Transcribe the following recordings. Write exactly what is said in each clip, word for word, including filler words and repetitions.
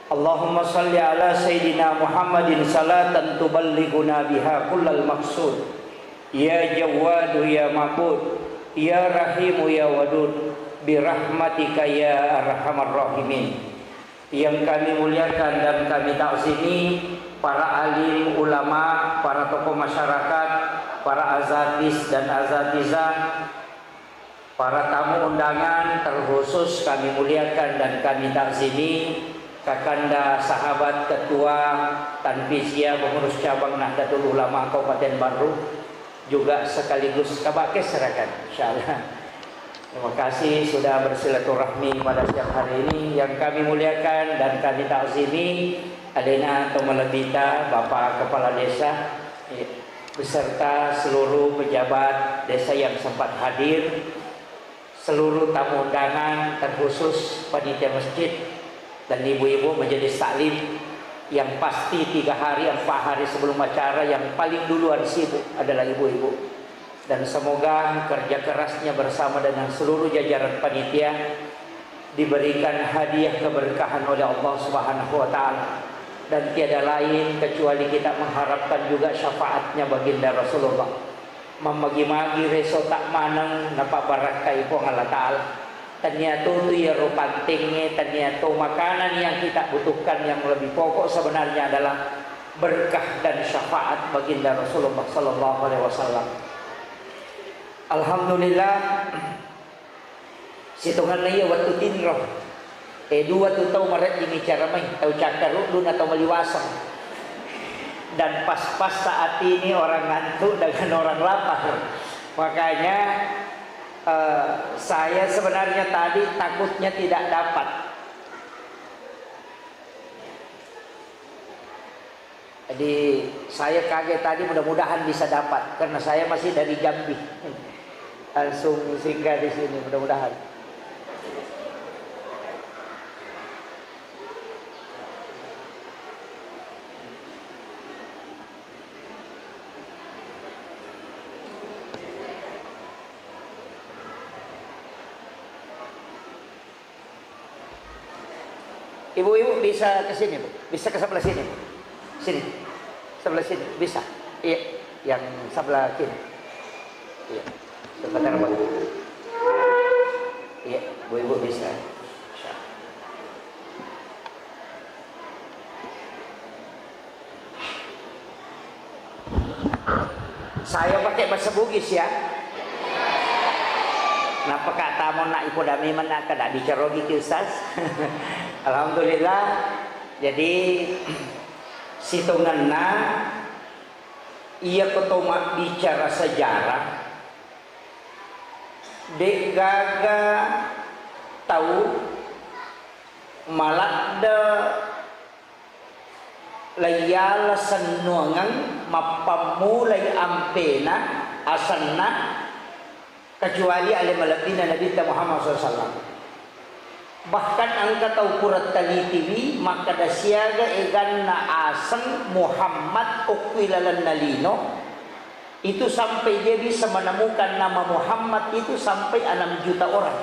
Allahumma salli ala Sayyidina Muhammadin salatan tuballighuna biha kullal maqsud. Ya Jawwadu ya Ma'bud, ya Rahimu ya Wadud, birahmatika ya arhamar rahimin. Yang kami muliakan dan kami takzimi para alim ulama, para tokoh masyarakat, para azatis dan azatizah, para tamu undangan, terkhusus kami muliakan dan kami takzimi Kakanda sahabat Ketua Tanfiziyah Pengurus Cabang Nahdlatul Ulama Kabupaten Barru, juga sekaligus Kabakes, silakan, insyaallah. Terima kasih sudah bersilaturahmi pada siang hari ini. Yang kami muliakan dan kami takzimi, alena to malebbita Bapak Kepala Desa, eh, beserta seluruh pejabat desa yang sempat hadir, seluruh tamu undangan, terkhusus panitia masjid dan ibu-ibu majelis taklim, yang pasti tiga hari, empat hari sebelum acara yang paling duluan sibuk adalah ibu-ibu. Dan semoga kerja kerasnya bersama dengan seluruh jajaran panitia diberikan hadiah keberkahan oleh Allah Subhanahu wa Ta'ala. Dan tiada lain kecuali kita mengharapkan juga syafaatnya Baginda Rasulullah. Mammagi-magi resota maneng napabbarakkai Puang Allah Ta'ala. Tania to tu iyaro pantengnge, tania to makanan yang kita butuhkan, yang lebih pokok sebenarnya adalah berkah dan syafaat Baginda Rasulullah sallallahu alaihi wasallam. Alhamdulillah, sitongenna iya wettu tinro, eh, dua tu tau mareddingi caramai, tau Cakkaruddu na tau Maliwaseng. Dan pas-pas saat ini orang ngantuk dengan orang lapar. Makanya, eh, saya sebenarnya tadi takutnya tidak dapat. Jadi, saya kaget tadi, mudah-mudahan bisa dapat, karena saya masih dari Jambi. Langsung singgah di sini, mudah-mudahan. Ibu-ibu bisa ke sini, Bu. Bisa ke sebelah sini, Bu. Sini. Sebelah sini, bisa. Iya, yang sebelah kiri. Iya. Sebentar, Bu. Iya, Bu, Ibu bisa. Saya pakai bahasa Bugis ya. Nappa ka tamo nak ipoda memang nak kada dicarogi ki Ustaz. Alhamdulillah. Jadi sitongenna iya ko to mabbicara sejarah, de gaga tau maladde laiyala sennuangeng mappammulai ampena asenna, kecuali ale malebbina Nabitta Muhammad sallallahu alaihi wasallam. Bahkan engka tau pura talitiwi makkeda siaga eganna aseng Muhammad okko ilalenna lino, itu sampai dia bisa menemukan nama Muhammad itu sampai enam juta orang.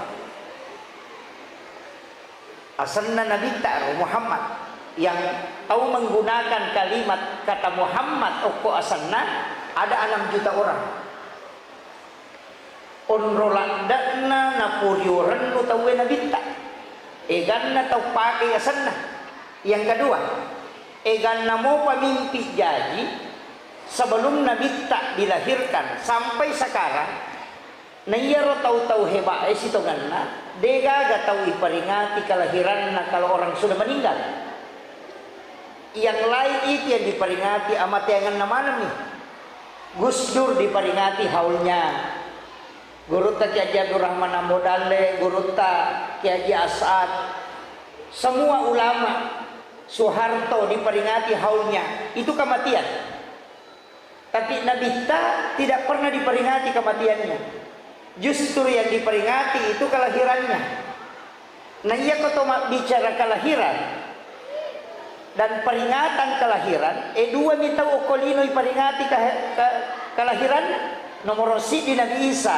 Asenna Nabitta ro Muhammad, yang tau menggunakan kalimat kata Muhammad okko asenna ada enam juta orang. Onro ladde'na napuriorennu tauwe Nabitta, eganna tau pakei asenna. Yang kedua, eganna mopa mimpi jaji sebelum Nabitta dilahirkan sampai sekarang. Na iyaro tau-tau heba'e sitongenna, degaga tau iperingati kelahiranna kalau orang sudah meninggal. Yang lain itu yang diperingati amateangenna manenni. Gus Dur diperingati haulnya. Gurutta Kiai Haji Abdurrahman Ambo Dalle, gurutta Kiai Haji As'ad. Semua ulama, Soeharto diperingati haulnya. Itu kematian. Tapi Nabitta tidak pernah diperingati kematiannya. Justru yang diperingati itu kelahirannya. Nah, iya ko to mabbicara kelahiran dan peringatan kelahiran, eh, dua mi tau okko lino iperingati ke-, ke-, kelahiran. Nomoro siddi Nabi Isa,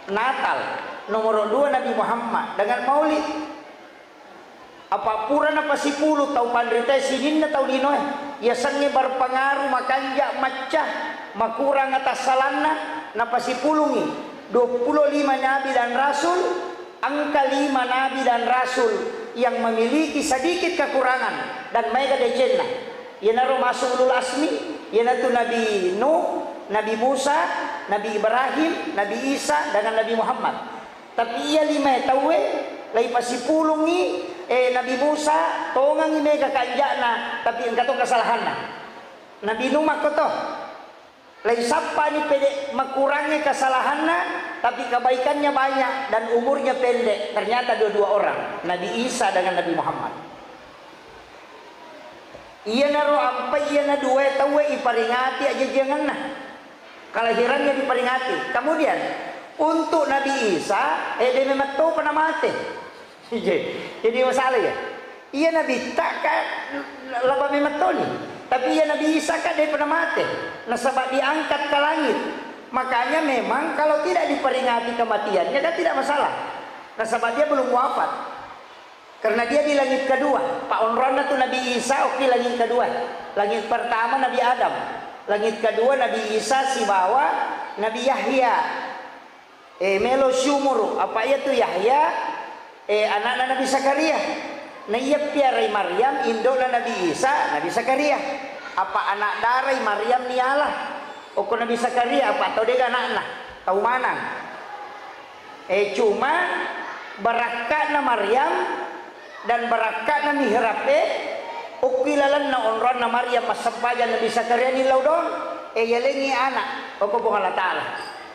Natal. Nomoro dua Nabi Muhammad dengan Maulid. Apa pura napasipulung tau panritae sininna tau linoe, yasengnge berpengaruh, makanja, macca, makurang atassalanna, napasipulungngi dua puluh lima nabi dan rasul, engka lima nabi dan rasul yang memiliki sedikit kekurangan dan maega decenna. Iyanaro masuk ulul asmi, iyanatu Nabi Nuh, Nabi Musa, Nabi Ibrahim, Nabi Isa, dengan Nabi Muhammad. Tapi iya limae tauwe, laipasipulungngi, eh, Nabi Musa, tongengngi mega kanja'na, tapi engka to kesalahanna. Nabi Nuh makkoto, laisappani pede makurangnge kesalahanna, tapi kebaikannya banyak dan umurnya pendek. Ternyata dua-dua orang, Nabi Isa dengan Nabi Muhammad. Iyanaro ampai iyana duae tauwe iparingati ajajiangenna. Kelahirannya diperingati. Kemudian, untuk Nabi Isa, eh, de memettopa namate. Iya. Jadi masalah ya. Iya Nabi tak kan laba memettoni. Tapi iya Nabi Isa kan de pernah mate. Nasaba diangkat ke langit. Makanya memang kalau tidak diperingati kematiannya kan tidak masalah. Nasaba dia belum wafat. Karena dia di langit kedua. Pak onronna tu Nabi Isa, oke, langit kedua. Langit pertama Nabi Adam. Langit kedua Nabi Isa sibawa Nabi Yahya. Eh, melo siumuru. Apa iya tu Yahya? Eh, anakna Nabi Zakaria. Na iya piarai Maryam, indokna Nabi Isa, Nabi Zakaria. Apa anak darai Maryam niala? Okko Nabi Zakaria, apa tau dega anakna? Tau manang. Eh, cuma barakka'na Maryam dan barakka'na mihrab e, okki lalenna onronna Maryam massempajang Nabi Zakaria nillau doang, eh, yalengngi anak, okko Puang Allah Ta'ala.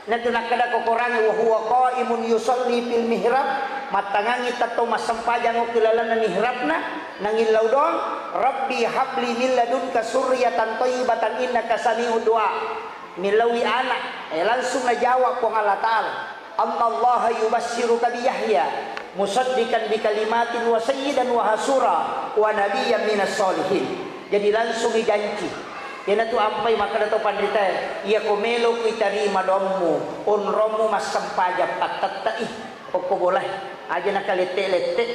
Natu nakkeda ko Korangnge, "Wa huwa qaimun yusalli fil mihrab," mattangangngi tetto massempajang okki lalenna mihrabna, nangillau doang, "Rabbi habli min ladunka surriyatan thayyibatan innaka sami'ud du'a." Millauwi anak, eh, langsung najawab Puang Allah Ta'ala, "Annallaha yubassiruka bi Yahya musaddiqan bi kalimatin wa sayyidan wa hasura wa nabiyyan minas solihin." Jadi langsung dijanji. Iyanatu ampai makkeda to panritae, "Iyako melo ku itarima doammu, onrommu massempajang pattette'i." Okko bolae, aja nakalette-lette,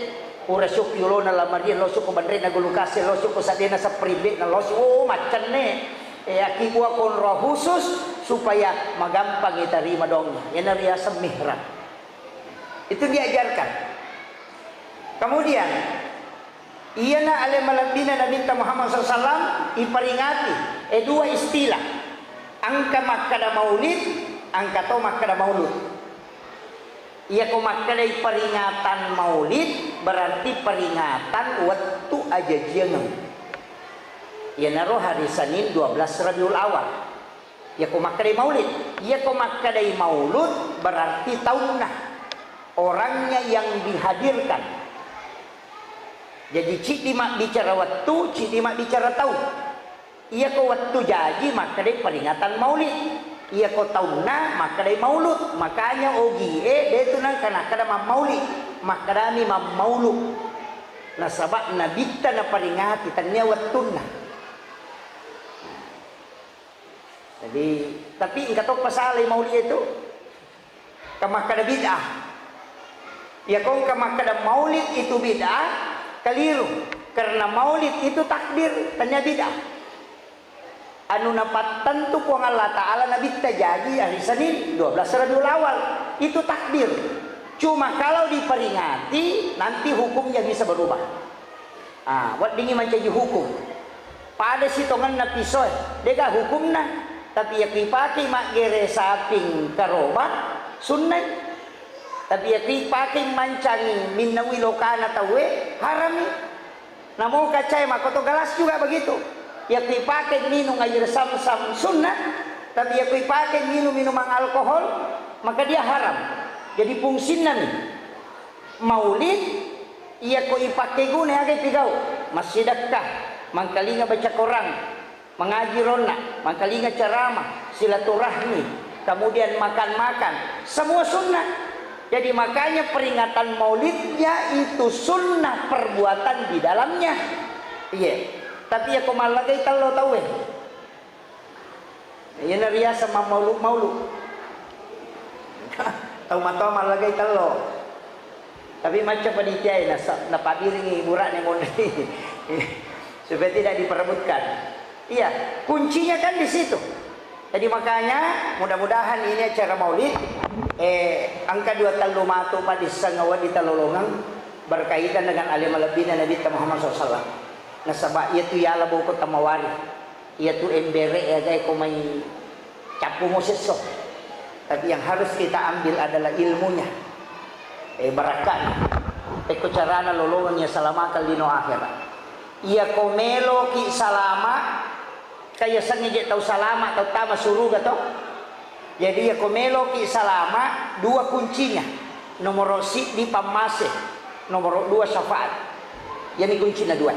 pura syukki ulona lamarie, lo syukko banrena gulukase, lo syukko saddena sapperimbe'na, lo syukko, oh, maccenne. Eh, akibua konro khusus supaya magampang itarima doang. Iyana riaseng mihrab. Itu diajarkan. Kemudian, iyana ale malebbina Nabitta Muhammad sallallahu alaihi wasallam iperingati, eh, dua istilah. Engka makkeda maulid, engka to makkeda maulud. Iyako makkedai peringatan maulid, berarti peringatan wettu ajajiangeng. Iyanaro hari Senin dua belas Rabiul Awal. Iyako makkedai maulid, iyako makkedai maulud, berarti taunna, orangnya yang dihadirkan. Jadi, ciddi mabbicara wettu, ciddi mabbicara taung. Iyako wettu jaji makkedai peringatan maulid. Iyako taunna makkedai maulud. Makanya ogie detu nengka nakkeda mammaulid, makkedami mammaulu. Nasaba nabitta naperingati, tennia wettunna. Jadi, tapi engka to pasalai maulid itu. Kamakkada bid'ah. Iyako engka makkada maulid itu bid'ah, keliru. Karena maulid itu takbir, tania bid'ah. Anu napattentu Puang Allah Ta'ala nabitta jaji hari Senin dua belas Rabiul Awal. Itu takbir. Cuma kalau diperingati, nanti hukumnya bisa berubah. Ah, weddingngi mancaji hukum. Pada sitongenna pisoe, dega hukumna. Tapi yakku ipake maggere saping karoba, sunnai. Tapi yakku ipake mancangi minnaui lokana tauwe, harami. Namo kacae makkoto gelas juga begitu. Yakku ipake minum air zam-zam sunnah, tapi yakku ipake minum minuman alkohol, maka dia haram. Jadi fungsinna mi. Maulid, iyako ipakkeguna aga ipigau, massidekka, mangkalinga baca Quran, mangaji ronna, mangkalinga ceramah, silaturahmi, kemudian makan-makan, semua sunnah. Jadi makanya peringatan maulidnya itu sunnah perbuatan di dalamnya. Iya. Tapi iyako mallagai tello tauwe. Iyana riaseng mammaulu-maulu. Tau matoa mallagai tello. Tapi macca panitia e, nasa-, napabiringi burane monri. Supaya tidak diperebutkan. Iya, kuncinya kan di situ. Jadi makanya mudah-mudahan ini acara maulid, eh, engka dua tellu matu padisseng awak di talolongang berkaitan dengan ale malebbina Nabi Muhammad sallallahu alaihi wasallam. Nasaba iya tu yala boko tamawari. Iya tu embere ya gai ko mai cappu mo sesso. Tapi yang harus kita ambil adalah ilmunya. Eh, barakana. Pekko carana lolongang ya salamakal lino akhirat. Iya ko meloki salama, kaya sengnge je tau salama, tau tama suruga to. Jadi iya ko meloki salama, dua kuncinya. Nomoro siddi pammase, nomoro dua syafaat. Yani kuncina dua.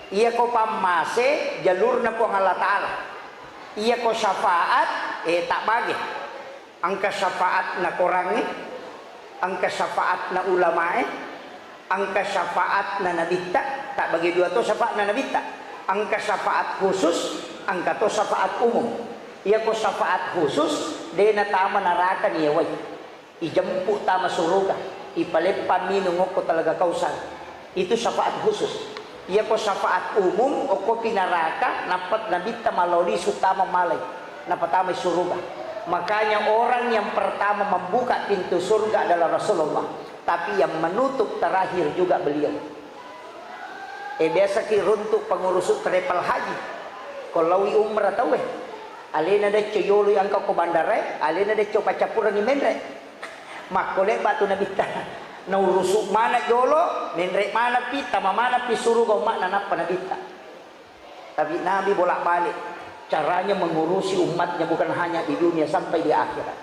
Iya ko pammase jalurna Puang Allah Ta'ala. Iya ko syafaat, eh, tak bage. Engka syafaat na korangnge, engka syafaat na ulamae, engka syafaat na nabitta, tak bage dua to syafaat na nabitta. Engka syafaat khusus, engka to syafaat umum. Iya ko syafaat khusus, de natama naraka ni yawai. Ijempu tama suruga, ipaleppa minung okko Talaga Kausar. Itu syafaat khusus. Iyako syafaat umum, okko pinaraka, nappa nabitta malao lisu tama malai, napatamai suruga. Makanya orang yang pertama membuka pintu surga adalah Rasulullah. Tapi yang menutup terakhir juga beliau. Eh, biasaki runtu pengurus travel haji. Ko laowi umrah tauwe. Alena decco yolo yangka ko bandarae, alena decco paccappurengngi menre. Makko lebba tu nabitta. Naurusu mana jolo, menre manapi, tama manapi suruga umma'na nappa nabitta. Tapi Nabi bolak-balik caranya mengurusi umatnya bukan hanya di dunia sampai di akhirat.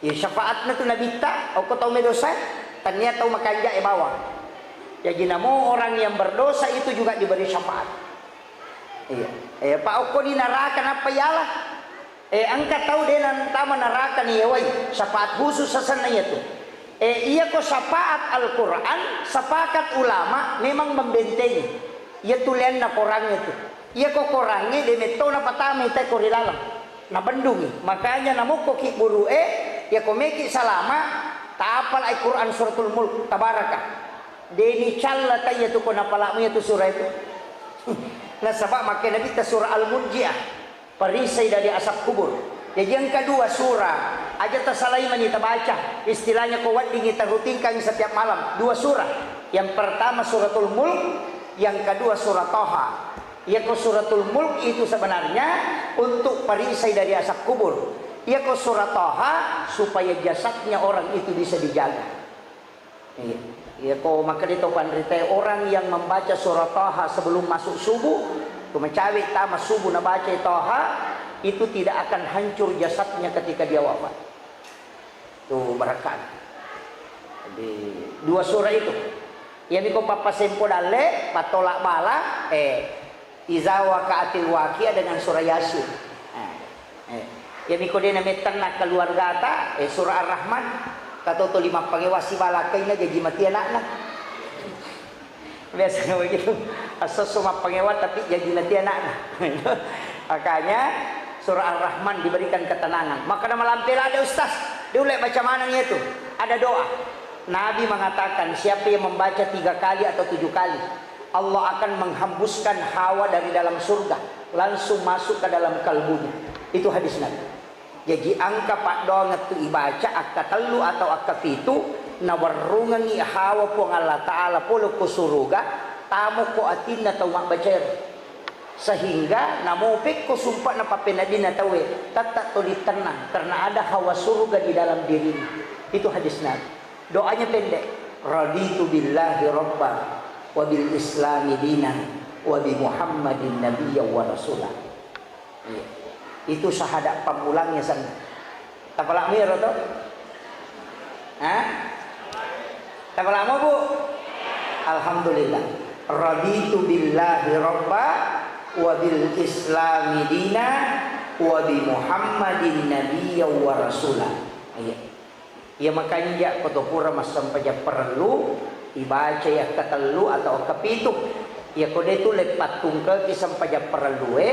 Iya, syafaatna tu nabitta, okko tau medosa, tania tau makanjae bawang. Jaji namo orang yang berdosa itu juga diberi syafaat. Iya. Eh, pa okko di naraka nappa yala. Eh, engka tau de nantama naraka ni yawai, syafaat khusus sasenna iya tu. Eh, iya ko syafaat Al-Quran, sepakat ulama memang membentengi. Iya tu leanna korangnge tu. Iya ko korangnge de metto napatamai te ko ri laleng. Nabendungi. Makanya namokko ki buru'e, iya ko meki salama, tapalai Quran Suratul Mulk, Tabaraka. Deni calla taiya tu ko napalakmu iya tu surah itu. Nasaba makkeda nabitta surah Al-Murjiah. Perisai dari asap kubur. Jadi yang kedua surah, aja tasalai mani tabaca. Istilahnya ko weddingi tarutinkan setiap malam. Dua surah. Yang pertama Suratul Mulk, yang kedua surah Toha. Iyako Suratul Mulk itu sebenarnya untuk perisai dari asap kubur. Iyako surah Toha supaya jasadnya orang itu bisa dijaga. Iya. Iyako makkeda to panritae, orang yang membaca surah Toha sebelum masuk subuh, tu macawe tama subuh nabaca Toha, itu tidak akan hancur jasadnya ketika dia wafat. Tu barakkana. Jadi, dua surah itu. Iyami ko pappasempo dalle, pattolak bala, eh, Iza waqa'atil waqi'ah dengan surah Yasin. Eh, eh. Iyami ko de namettenna keluargata, eh, surah Ar-Rahman. Katotoli mappangewa sibala kaina jaji mati anakna. Biasanya begitu. Assosso mappangewa tapi jaji mati anakna. Makanya surah Ar-Rahman diberikan ketenangan. Maka nama lampe lada ustaz, diulek baca maneng itu. Ada doa. Nabi mengatakan, siapa yang membaca tiga kali atau tujuh kali, Allah akan menghembuskan hawa dari dalam surga, langsung masuk ke dalam kalbunya. Itu hadis Nabi. Jaji engka paddoangeng tu ibaca akkatellu atau akkapitu, nawerrungengngi hawa Puang Allah Ta'ala pole ko suruga, tamo ko atinna tau mabbacae. Sehingga namopekko sumpa'na pappeneddinna tauwe, tetap tuli tenang karena ada hawa surga di dalam dirinya. Itu hadis Nabi. Doanya pendek. Raditu billahi rabba wa bil islami dinan wa bi Muhammadin nabiyya wa rasula. Iya. Itu syahadat pammulangnya sana. Tapalak miro to? Hah? Tapalak mau, Bu? Alhamdulillah. Raditu billahi rabba wa bil islami dina wa bi Muhammadin nabiyya wa rasula. Iya. Iya makanja ko to pura massempajang parellu, ibacai akkatellu atau akkapitu. Iya ko de tu le pattungkeki sempajang parellue,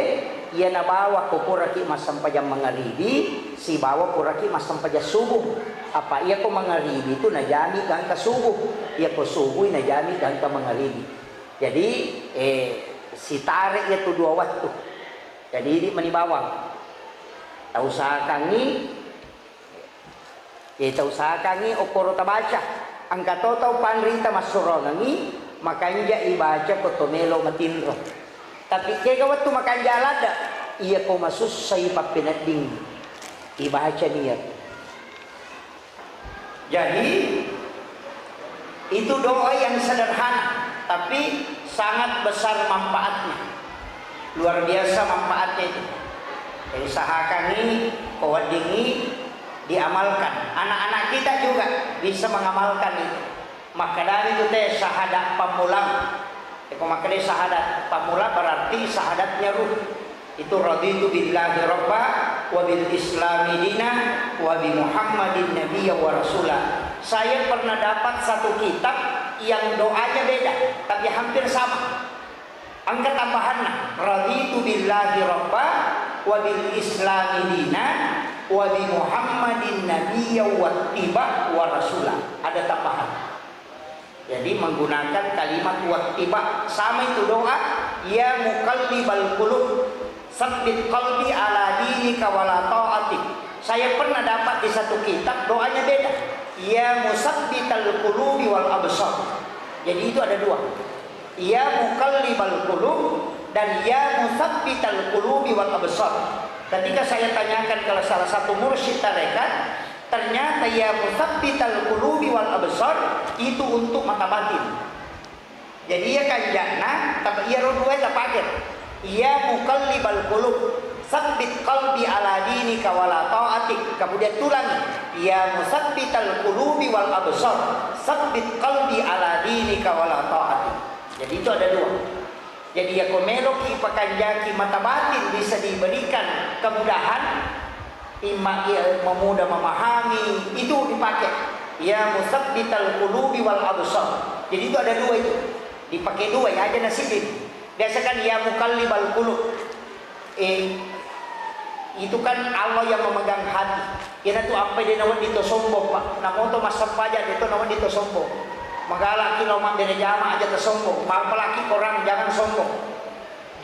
iya nabawa ko puraki massempajang mangaribi, sibawa puraki massempajang subuh. Apa iyako mangaribi tu najami gangka subuh, iyako subuh najami gangka mangaribi. Jadi, eh, sitare iyatu dua wettu. Jadi, idi mani bawang. Tausahakangngi, eh, tausahakangngi okkoro tabaca. Engka to tau panrita massurongengngi, makanja ibaca ko to melo matinro. Tapi kega wettu makanja ladde, iyako masussai pappenedding, ibaca niya. Jadi, itu doa yang sederhana, tapi sangat besar manfaatnya. Luar biasa manfaatnya itu. Jadi, usahakan ini, ko wedding ini diamalkan. Anak-anak kita juga bisa mengamalkan itu. Makkedami tu te syahadat pammulang. Eko makkeda syahadat pammulang berarti syahadatnya ruh. Itu raditu billahi rabba wa bil islami dina wa bi Muhammadin nabiyya wa rasula. Saya pernah dapat satu kitab yang doanya beda, tapi hampir sama. Engka tambahanna, raditu billahi rabba wa bil islami dina wa bi Muhammadin nabiyya wattiba wa rasula. Ada tambahan. Jadi menggunakan kalimat wattiba, sama itu doa, ya muqallibal qulub, sabbit qalbi ala dinika wala ta'atik. Saya pernah dapat di satu kitab doanya beda. Ya musabbital qulubi wal absar. Jadi itu ada dua. Ya muqallibal qulub dan ya musabbital qulubi wal absar. Ketika saya tanyakan ke salah satu mursyid tarekat, ternyata ya musabbital qulubi wal absar itu untuk mata batin. Jadi iya kanja'na, tapi iya ro dua tapake. Ya muqallibal qulub, sabbit qalbi ala dinika wala ta'atik. Kemudian tulangi, ya musabbital qulubi wal absar, sabbit qalbi ala dinika wala ta'atik. Jadi itu ada dua. Jadi, yako meloki ipakanjaki mata batin bisa diberikan kemudahan, imma iya memudah memahami, itu dipakai. Ya musabbital qulubi wal absar. Jadi, itu ada dua itu. Dipakai dua, ya aja nasibin. Biasakan ya muqallibal qulub. Eh, itu kan Allah yang memegang hati. Iyanatu ampai de nawedding to sombong, Pak. Namoto massempajang de to nawedding to sombong. Magalaki lao mabbere jama aja to sombong. Mapalaki korang jangan sombong.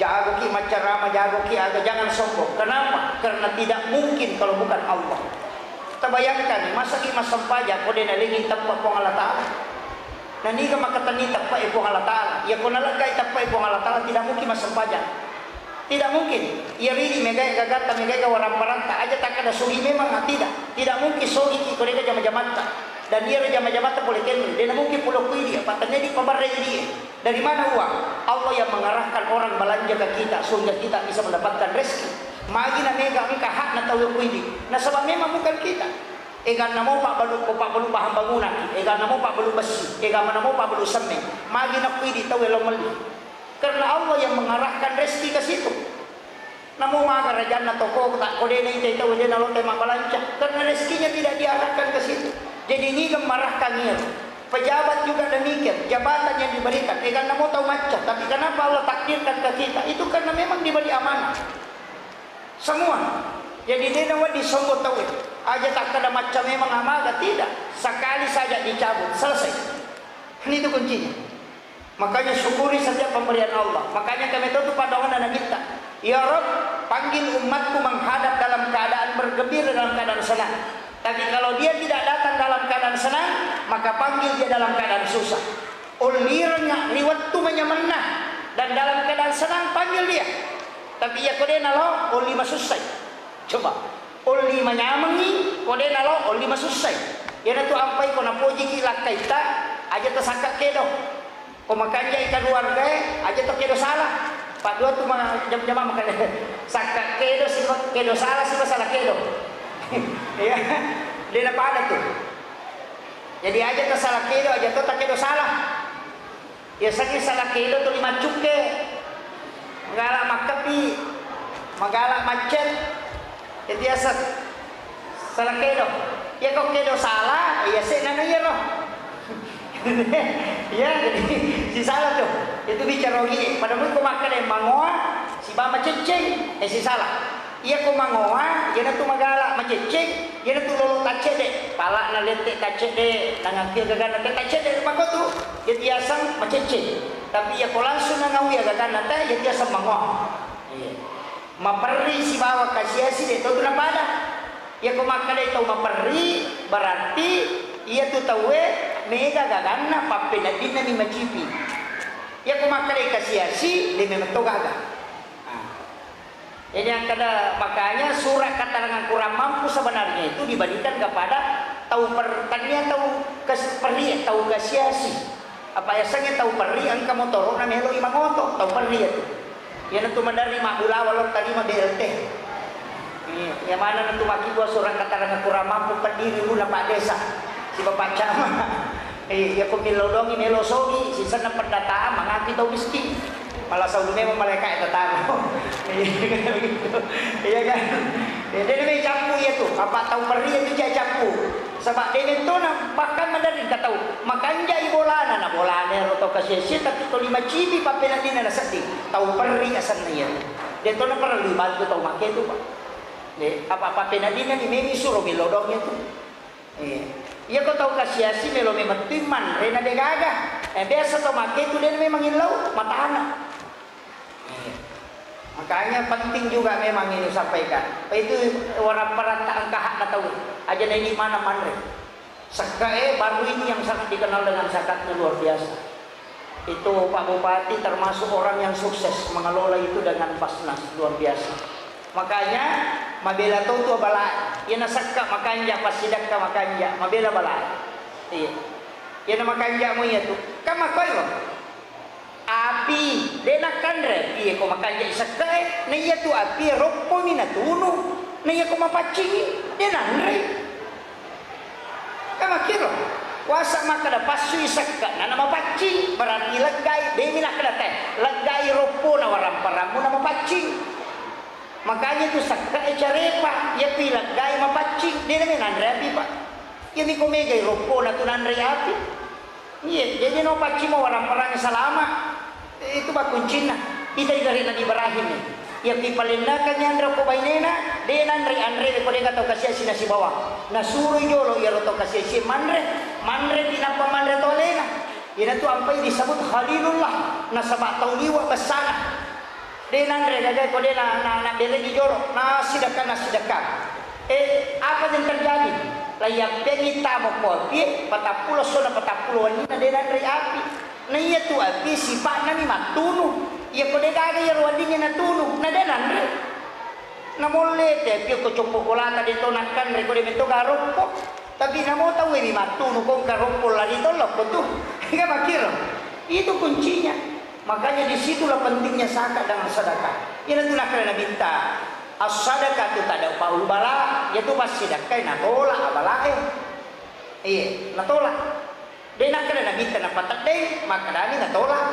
Jagoki maccarama, jagoki aga jangan sombong. Kenapa? Karena tidak mungkin kalau bukan Allah. Tabayangkan, masaki massempajang ko de nalengi teppa Puang Allah Taala. Naniga makatenni teppa e Puang Allah Taala. Iya ko naleggai teppa e Puang Allah Taala, tidak mungkin massempajang. Tidak mungkin. Iya ridi megai gagatta, megai ga waramparanta. Aja takkada sogi memang, ah, tidak. Tidak mungkin sogi ki ko dega jama-jamatta. Dan iya jama-jamatta pole kenri. Dena mungkin pulo kuidi, apa tennedi pabarre idi. Dari mana uang? Allah yang mengarahkan orang belanja ke kita sehingga kita bisa mendapatkan rezeki. Magi na mega engka hakna tau kuidi. Nasaba memang bukan kita. Eganna mo pabbalu, ko pabbalu bahan bangunan, eganna mo pabbalu bessi, eganna mo pabbalu semme. Magi na kuidi tau elo melli. Karena Allah yang mengarahkan rezeki ke situ. Namo maga rajanna toko, tak kodena ita tau dena lote mabbalanca. Karena rezekinya tidak diarahkan ke situ. Jadi ini gemarahkan niat. Pejabat juga demikian, jabatan yang diberikan. Eganna mo tau macca, tapi kenapa Allah takdirkan ke kita? Itu karena memang diberi amanah. Semua. Jadi dena wedding sombong tau. Aja takkada macca memang amaga, tidak. Sekali saja dicabut, selesai. Ini itu kuncinya. Makanya syukuri setiap pemberian Allah. Makanya kami tahu tu pandoanna Nabitta. Ya Rabb, panggil umatku menghadap dalam keadaan bergembira, dalam keadaan senang. Tapi kalau dia tidak datang dalam keadaan senang, maka panggil dia dalam keadaan susah. Ullirengnga ri wettu manyamenna dan dalam keadaan senang, panggil dia. Tapi iya ko de nalo, ulli masussai. Coba, ulli manyamengngi, ko de nalo, ulli masussai. Iyanatu ampai ko napojiki lakkaitta, aja tasakka kedo. Ko makanjai keluargae, aja to kedo salah. Paddua tu ma-, jam-, jama makanya sakka kedo, sipa kedo salah, sipa salah kedo. Iya, de napada tu. Jadi aja to salah kedo, aja to takedo salah. Yasengnge salah kedo tuli maccukke, magala makkebbi, magala maccet. Itu yaseng salah kedo. Iya ko kedo salah, iya se nana iya ro. Iya, jadi sisala tu. Itu bicara ogi. Pada mui ko makkeda mangoa, siba macecceng, eh sisala. Iya ko mangoa, iyanatu magala macecceng, Iyanatu lolo taccedde, pala'na lette taccedde, nangakkia gaganna te taccedde, mako tu, iya tiaseng macecce. Tapi iyako langsung nangaui gaganna te, iya tiaseng mangoa. Iya. Maperri sibawa kasiasi de to tu napada. Iyako makkedai tau maperri, berarti iyatu tauwe mega gaganna, pappeneddinna mi macipi. Iyako makkedai kasiasi, de memeng to gaga. Ah. Jadi, akkeda, makanya surat keterangan kurang mampu sebenarnya itu diberikan kepada tau per-, tania tau kes-, perri, tau kasiasi. Apa yasengnge tau perri, engka motoro'na meloi mangoto, tau perri itu. Iyanatu maderri mabbulawa lo tarima B L T. Iya, iya maneng tu makkibua surat keterangan kurang mampu pendiri guna Pak Desa, si Bapak Camat. Eh, iya ko millau dongi, melo sogi, sisenna pendataan, mangapi tau miskin. Malah saulu memang malaika e tataro. Iya kan? Ya, de na mai cappu iya tu. Apa tau perri iya tu ja cappu. Saba de mentona bahkan maderri engka tau. Makanjai bolana, na bolana ero tau kasiasi, tapi toli macipi pappeneddinna nasedding. Tau perri asenna iya. De tona perlu bantu tau make tu, Pak. De, apa pappeneddinna ni memi suro millau dongi tu. Iya. Iyako tau kasiasi melo memettui manre na de gaga. Eh, biasa tau make tu de memang illau matana. Iya. Makanya penting juga memang ini sampaikan. Apa itu warapparanta engka hakna tau. Aja na ini mana manre. Sekka e baru ini yang sangat dikenal dengan zakatnya luar biasa. Itu Pak Bupati termasuk orang yang sukses mengelola itu dengan Basnas, luar biasa. Makanya mabela to tu bala, iyana sekka makanja, passidakka makanja, mabela bala. Iya. Iyana makanja mo iya tu. Kan makkoi lo. Api, de nakkanre api ko makanja sekka e, na iya tu api roppo mi natunu, na iya ko mapaccingi, de nanre. Kan makkiro, kuasa makkeda passui sekka, na namapaccing, berarti leggai, demi nakkeda te, leggai roppona waramparammu namapaccing. Makanya tu sekka e carepa, iya pi leggai mapaccing, de nami nanre api, Pak. Iya mi ko megai roppona tu nanre api. Iya, jadi no paccing mo waramparangnge salama. Itu bakkuncinna. Ita igare Nabi Ibrahim ni. Iya, pipalennakengngi anre ko bainena, de nanre anre ko dega tau kasiasi nasibawang. Nasuroi jolo iyaro tau kasiasi manre, manre pi nappa manre to alena. Iyanatu ampai disebut Khalilullah, nasaba tau liwa bessana. De nanre gaga ko de na, na, na beregi jolo, nasidekka, nasidekka. Eh, apa yang terjadi? Laiyappengi tamo ko api, patappulo sona patappulo wenni na de nanre api. Na iya tu api sipa'na mi mattunu. Iya ko de gaga iyaro weddingnge natunu, na de nanre. Na molle te api ko coppo bolata de to nakkanre ko de metto garoppo. Tapi namo tauwe mi mattunu ko engka roppo lari to lokko tu. Ega makkiro. Itu kuncinya. Makanya disitulah pentingnya zakat dengan sedekah. Iyana tu nakkeda Nabitta, as-sadaqatu tadfa'ul bala, iyatu passidakkai natolak abalae. Iya, natolak. De nakkeda Nabitta napateddeng, makkedani natolak.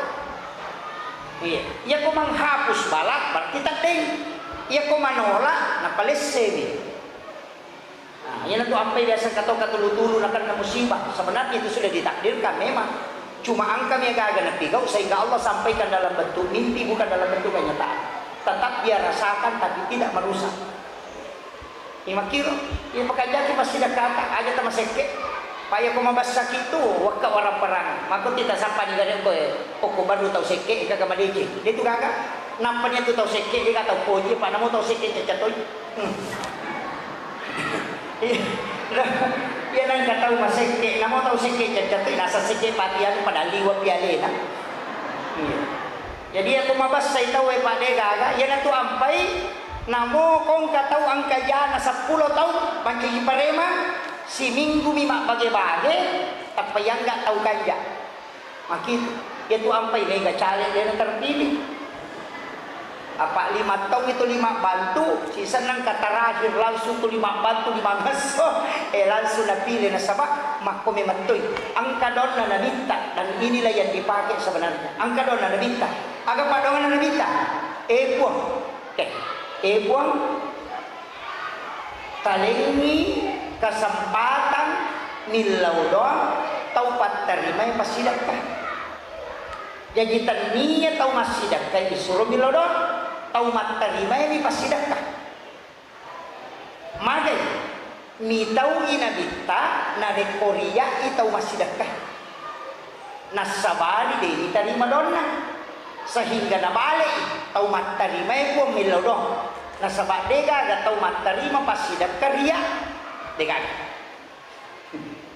Iya, iyako menghapus bala berarti teddeng. Iyako manolak napalessemi. Nah, iyanatu ampai biasa engka tau katulu-tulu nakenna musibah. Sebenarnya itu sudah ditakdirkan memang. Cuma engkami aga-aga napigau sehingga Allah sampaikan dalam bentuk mimpi, bukan dalam bentuk kenyataan. Tetap dia rasakan, tapi tidak merusak. Iya makkiro, iya pakajaki passidakkata, aja tamasekke. Pa iyako mabassaki tu, wakka warang-parang. Mako tita sampani gare koe, okko baru tau sekke, gaga madeceng. De tu gaga. Nappa nia tu tau sekke, de gaga tau poji, pa namo tau sekke cacca toi. Hmm. Iya, iya, nangka tau masekke, namo tau sekke cacca toi, nasa sekke pati anu pada liwa pialena. Iya. Jadi, iyako mabassai tauwe, Pak, de gaga, iyanatu ampai, namo ko engka tau engka jana seppulo taung mancaji parema, siminggu mi mabbage-bage, tappa iyangga tau kanja. Makitu, iyatu ampai mega caleg de na terpilih. Apa lima taung itu lima bantu, sisenna engka terakhir langsung tu lima bantu lima ngesso, eh, langsung napilih nasaba makko memettoi. Engka donna Nabitta, dan inilah yang dipakai sebenarnya. Engka donna Nabitta. Aga paddoanganna Nabitta? Eh, Puang. Eh, eh, Puang, talengngi kesempatan millau doang tau pattarimai passidekka. Jaji, tennia tau massidekka isuro millau doang, tau mattarimai mi passidekka. Magai? Mitau'i Nabitta narekko riya'i tau massidekka. Nassabari de' nitarima doanna. Sehingga nabale'i tau mattarimae Puang millau doang. Nasaba' de'gaga tau mattarima passidekka riya'. De'gaga.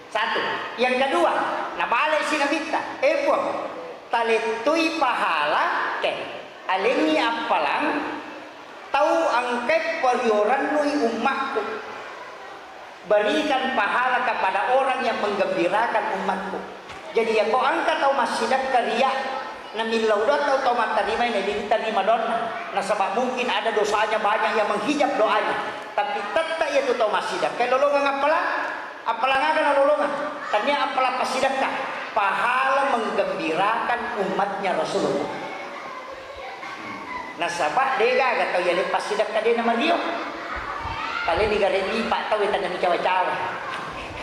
Satu. Yang kedua, nabale'si Nabitta, "Eh Puang, talettui pahala, ke, alengngi appalang tau engkae pariorannui ummakku. Berikan pahala kepada orang yang menggembirakan umatku." Jadi, yako engka tau massidekka riya', namillau doang tau, tau mattarima, na de' nitarima doanna. Nasaba' mungkin ada dosanya banyak yang menghijab doanya. Tapi tetap iyatu tau massidekka lolongeng appalang. Appalang aga nalolongeng? Tania appalang passidekka. Pahala menggembirakan umatnya Rasulullah. Nasaba' de'gaga tau yale passidekka de' namario. Pale digare' lipa' tau, tania micawa-cawa.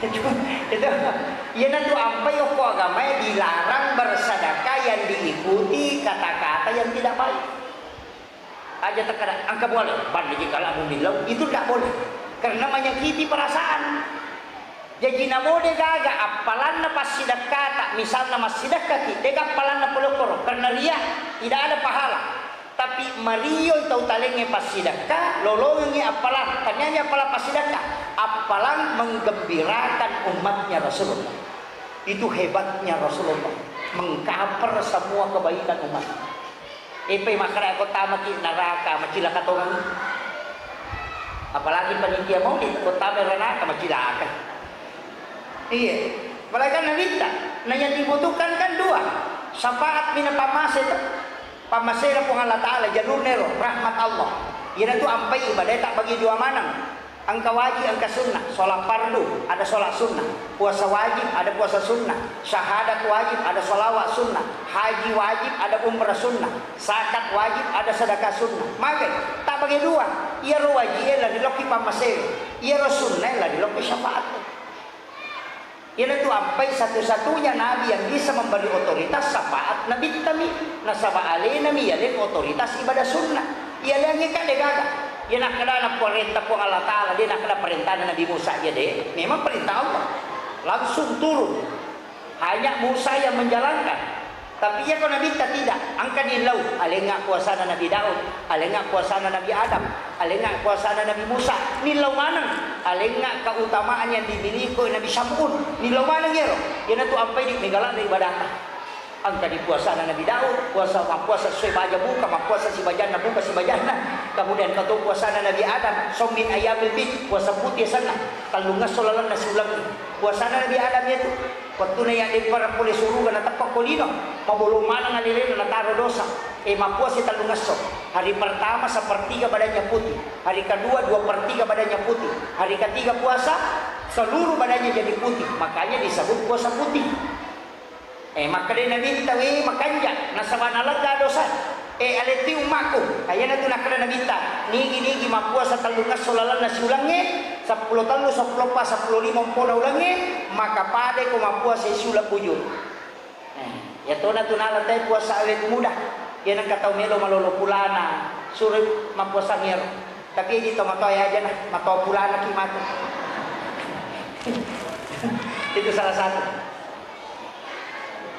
Itu, itu. Iyanatu ampai okko agamae dilarang bersedekah yang diikuti kata-kata yang tidak baik. Aja takkeda, "Engka muale, banniji kala mumillau," itu ndak boleh. Karena menyakiti perasaan. Jaji namo de'gaga appalanna passidekkata, misalna massidekkaki, de'ga appalanna pole okkoro, karena riya, tidak ada pahala. Tapi marioi tau talengnge passidekka, lolongengngi appalang, taniani appalang passidekka, appalang menggembirakan umatnya Rasulullah. Itu hebatnya Rasulullah, mengcover semua kebaikan umat. Epai makkeda ko tamaki neraka, macilaka tongengngi. Apalagi panitia maulid, ko tama neraka, macilaka. Iya. Apalagi kan Nabitta, na yang dibutuhkan kan dua. Syafaat mina pammase tu. Pammasena Puang Allah Ta'ala, jalurna ero, rahmat Allah. Iyanatu ampai ibadae tabbagi dua maneng. Engka wajib, engka sunnah. Sholat fardu, ada sholat sunnah. Puasa wajib, ada puasa sunnah. Syahadat wajib, ada sholawat sunnah. Haji wajib, ada umrah sunnah. Zakat wajib, ada sedekah sunnah. Magai, tabbagi dua. Iyaro wajie lari lokki pammasena. Iyaro sunnae lari lokki syafaat. Iyanatu ampai satu-satunya nabi yang bisa memberi otoritas syafaat Nabittami, nasaba alenami yaleng otoritas ibadah sunnah. Iyaleangnge ka de'gaga. Iya nakkedana parenta Puang Allah Ta'ala, de' nakkeda parentana Nabi Musa aja de'. Memang perintah Allah. Langsung turun. Hanya Musa yang menjalankan. Tapi iyako Nabitta tidak, engka nillau, alengnga puasana Nabi Daud, alengnga puasana Nabi Adam, alengnga puasana Nabi Musa, nillau maneng, alengnga keutamaan yang dimiliki Nabi Syam'un, nillau maneng iyaro, iyanatu ampai di megala dari ibadata. Engka di puasana Nabi Daud, puasa, mappuasa sesuai baja buka, mappuasa sibajanna buka sibajanna, kemudian engka to puasana Nabi Adam, shaum min ayyamil bid, puasa putih senna, tellungesso lalenna siulengnge, puasana Nabi Adam iyatu. Wettuna yaddeppareng pole suruga nateppa ko lino, mabolong maneng alelena nataro dosa. E, mappuasa tellungesso. Hari pertama sepertiga badannya putih, hari kedua dua per tiga badannya putih, hari ketiga puasa seluruh badannya jadi putih, makanya disebut puasa putih. E, makkeda Nabitta, we, makanja nasaba nalegga dosa. E, aletti ummakku. Iyanatu nakkeda Nabitta, nigi-nigi mappuasa tellungesso lalenna siulengnge, seppulo tellu, seppulo eppa, seppulo lima ompona ulengnge, maka padai ko mappuasa siuleng bujur. E, iyatona tu nala te puasa awet muda. Iya nengka tau melo malolo pulana, suro mappuasa ngero. Tapi idi tomatoa aja nah, matoa pulana ki matu. Itu salah satu.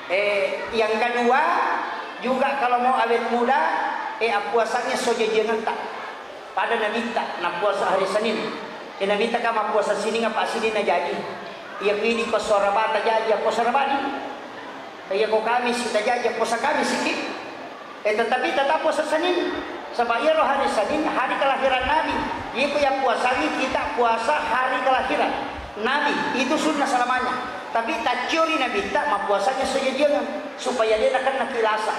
Eh, yang kedua, juga kalau mau awet muda, eh, appuasangngi esso jajiangetta. Pada Nabitta, nappuasa hari Senin. Eh, Nabitta kan mappuasa Sining apa Sining na jaji. Iya pidi ko suara bata jaji, appuasa rabani. Iya ko Kamis kita jaji, appuasa Kamis siki. Eh, tetapi tetap puasa Senin. Sebab iyaro hari Senin, hari kelahiran Nabi. Iko yang puasangi kita puasa hari kelahiran Nabi. Itu sunnah selamanya. Tapi tacciori Nabitta mappuasanya sejajiangan supaya dia nakenna kilasa.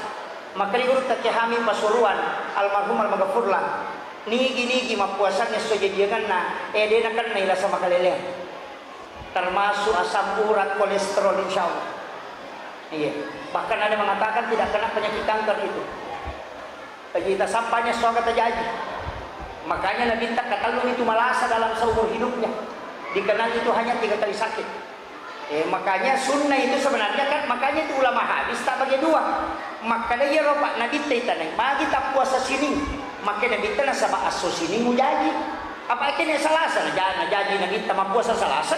Maka di guru Taki Hamid Pasuruan, almarhum almaghfurlah. Nigi-nigi mappuasanya sejajianganna, eh, dia nakenna ilasa makaleleng. Termasuk asam urat, kolesterol, insya Allah. Iya. Bahkan ada mengatakan tidak kena penyakit kanker itu. Jadi tasampanya suaka terjadi. Makanya Nabitta katellung itu malasa dalam seumur hidupnya. Dikenal itu hanya tiga kali sakit. Eh, makanya sunnah itu sebenarnya kan, makanya itu ulama hadis tak bagi dua. Makanya ya roba Nabitta itanai, magi tak puasa Sining. Makanya Nabitta nasaba asso Sining mujaji. Apa kene Salasa naja-, najaji Nabitta mappuasa Salasa?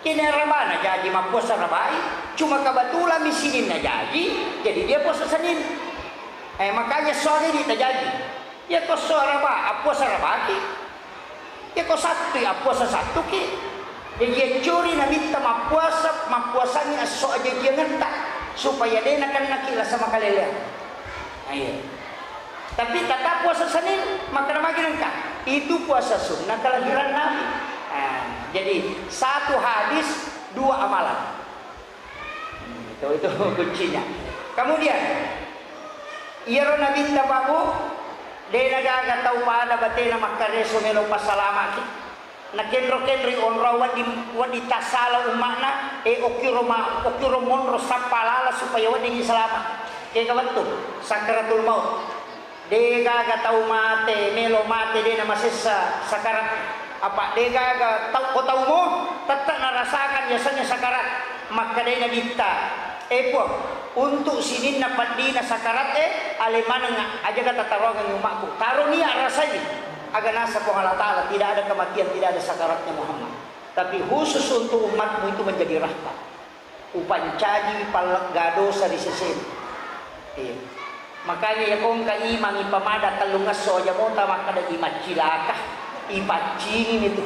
Kene Araba najaji mappuasa Arabai? Cuma kebetulan mi Senin najaji, jadi dia puasa Senin. Eh, makanya sore di tajaji. Ya ko so Araba, appuasa Arabaki. Ya ko Sabtu, ya appuasa Sabtuki. Jadi accuri Nabitta mappuasa, mappuasangi esso ajajiangetta supaya de nakennaki lasa makaleleang. Nah, iya. Tapi tetap puasa Senin, makkeda magi nengka, itu puasa sunnah kelahiran Nabi. Nah, jadi satu hadis, dua amalan. Itu, itu kuncinya. Kemudian, iyaro Nabitta, Pak, Bu, de nagaga tau pada batena makkareso melo passalamaki. Nakenro-kenroi onrong wedding, wedding tassala umma'na, eh, okkiro ma-, okkiro monro sappa lala supaya weddingngi salama. Kega wettu sakkaratul maut. De gaga tau mate, melo mate, de namasessa sakarat. Apa de gaga tau, ko tau mo, tette narasakan yasengnge sakarat. Makkedai Nabitta, "Eh, Puang, untuk sininna peddina sakarat, eh, ale maneng, ajaga tataroangengngi umma'ku. Taro nia rasai." Aga nasa Puang Allah Ta'ala, tidak ada kematian, tidak ada sakaratnya Muhammad. Tapi khusus untuk umatmu itu menjadi rahmat. Upancaji pallegga dosa ri sesena. Iya. Makanya iya kongka imang ipamada tellung esso aja mota makkeda imaccilaka, ipaccingi mitu.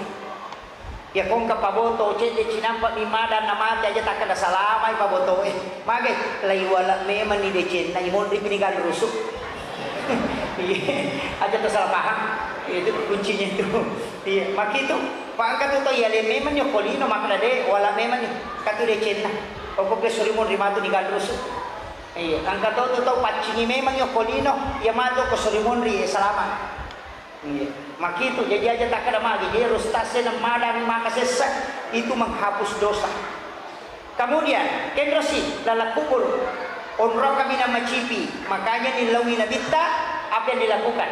Iya kongka paboto cedde cinampa mi mada namate aja takkeda salamai pabotoe. Mage, lai wala memang ni decenna, imonri pini ganrusu. Iya, aja to salah paham. Itu kuncinya itu. Iya, makitu. Pak, engka tu to iya le memang ni okko lino makkeda de wala memang ni. Katu decenna. Okko ke suri monri matu ni ganrusu. Iya, engka to tu tau paccingi memang ni okko lino, iya matu ko suri monri, eh, salama. Iya. Makitu, jadi aja takkeda magi, dia rustasena madang maka sessa, itu menghapus dosa. Kemudian, kenrosi laleng kubur, onrong kaminang macipi, makanya nilaui Nabitta, apa yang dilakukan?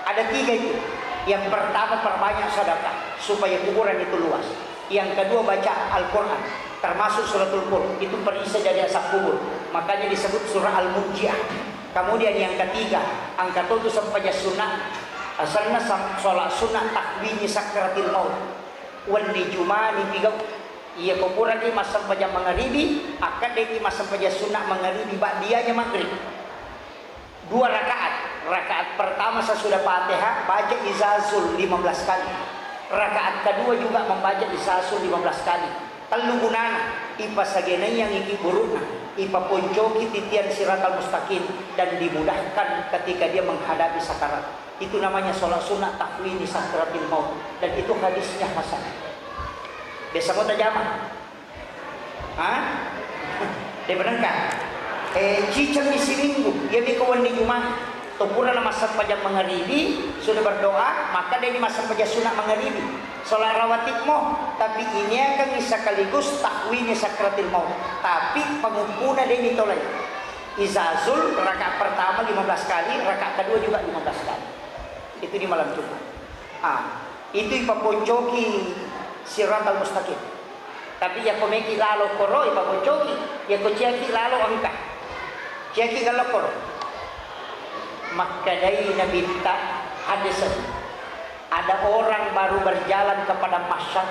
Ada tiga itu. Yang pertama, perbanyak sedekah supaya kuburan itu luas. Yang kedua, baca Al-Quran, termasuk suratul Mulk, itu perisai dari azab kubur. Makanya disebut surah Al-Munjiah. Kemudian yang ketiga, engka to tu sempajang sunnah, asalna sam-, sholat sunnah takwini sakratil maut. Wenni Jumani pigau. Iya ko puraki massempajang mangaribi, akkaddeki massempajang sunnah mangaribi ba'dianya maghrib. Dua rakaat. Rakaat pertama sesudah Fatihah baca Izazul lima belas kali. Rakaat kedua juga membaca Izazul lima belas kali. Tellu gunana, ipasagenaiangi ki burukna, ipaponcoki titian siratal mustaqim, dan dimudahkan ketika dia menghadapi sakarat. Itu namanya sholat sunnah takwini sakratil maut. Dan itu hadisnya hasan. Biasa mau tajama? Hah? De' benengka. Eh, ciceng mi siminggu, iya mi ko wenni Juma. To pura na massempajang mangaribi, sudah berdoa, maka de' ni massempajang sunat mangaribi. Sholat rawatib mo, tapi iniakan sekaligus takwini sakratil maut. Tapi panguppuna de' ni tolai. Izazul rakaat pertama lima belas kali, rakaat kedua juga lima belas kali. Itu di malam Jumat. Ah, itu ipaponcoki siratal mustaqim. Tapi yakko meki lalo koro ipaponcoki, yakko ciaki lalo engka. Ciaki galo koro. Makkedai Nabitta hadis, ada orang baru berjalan ke padang mahsyar,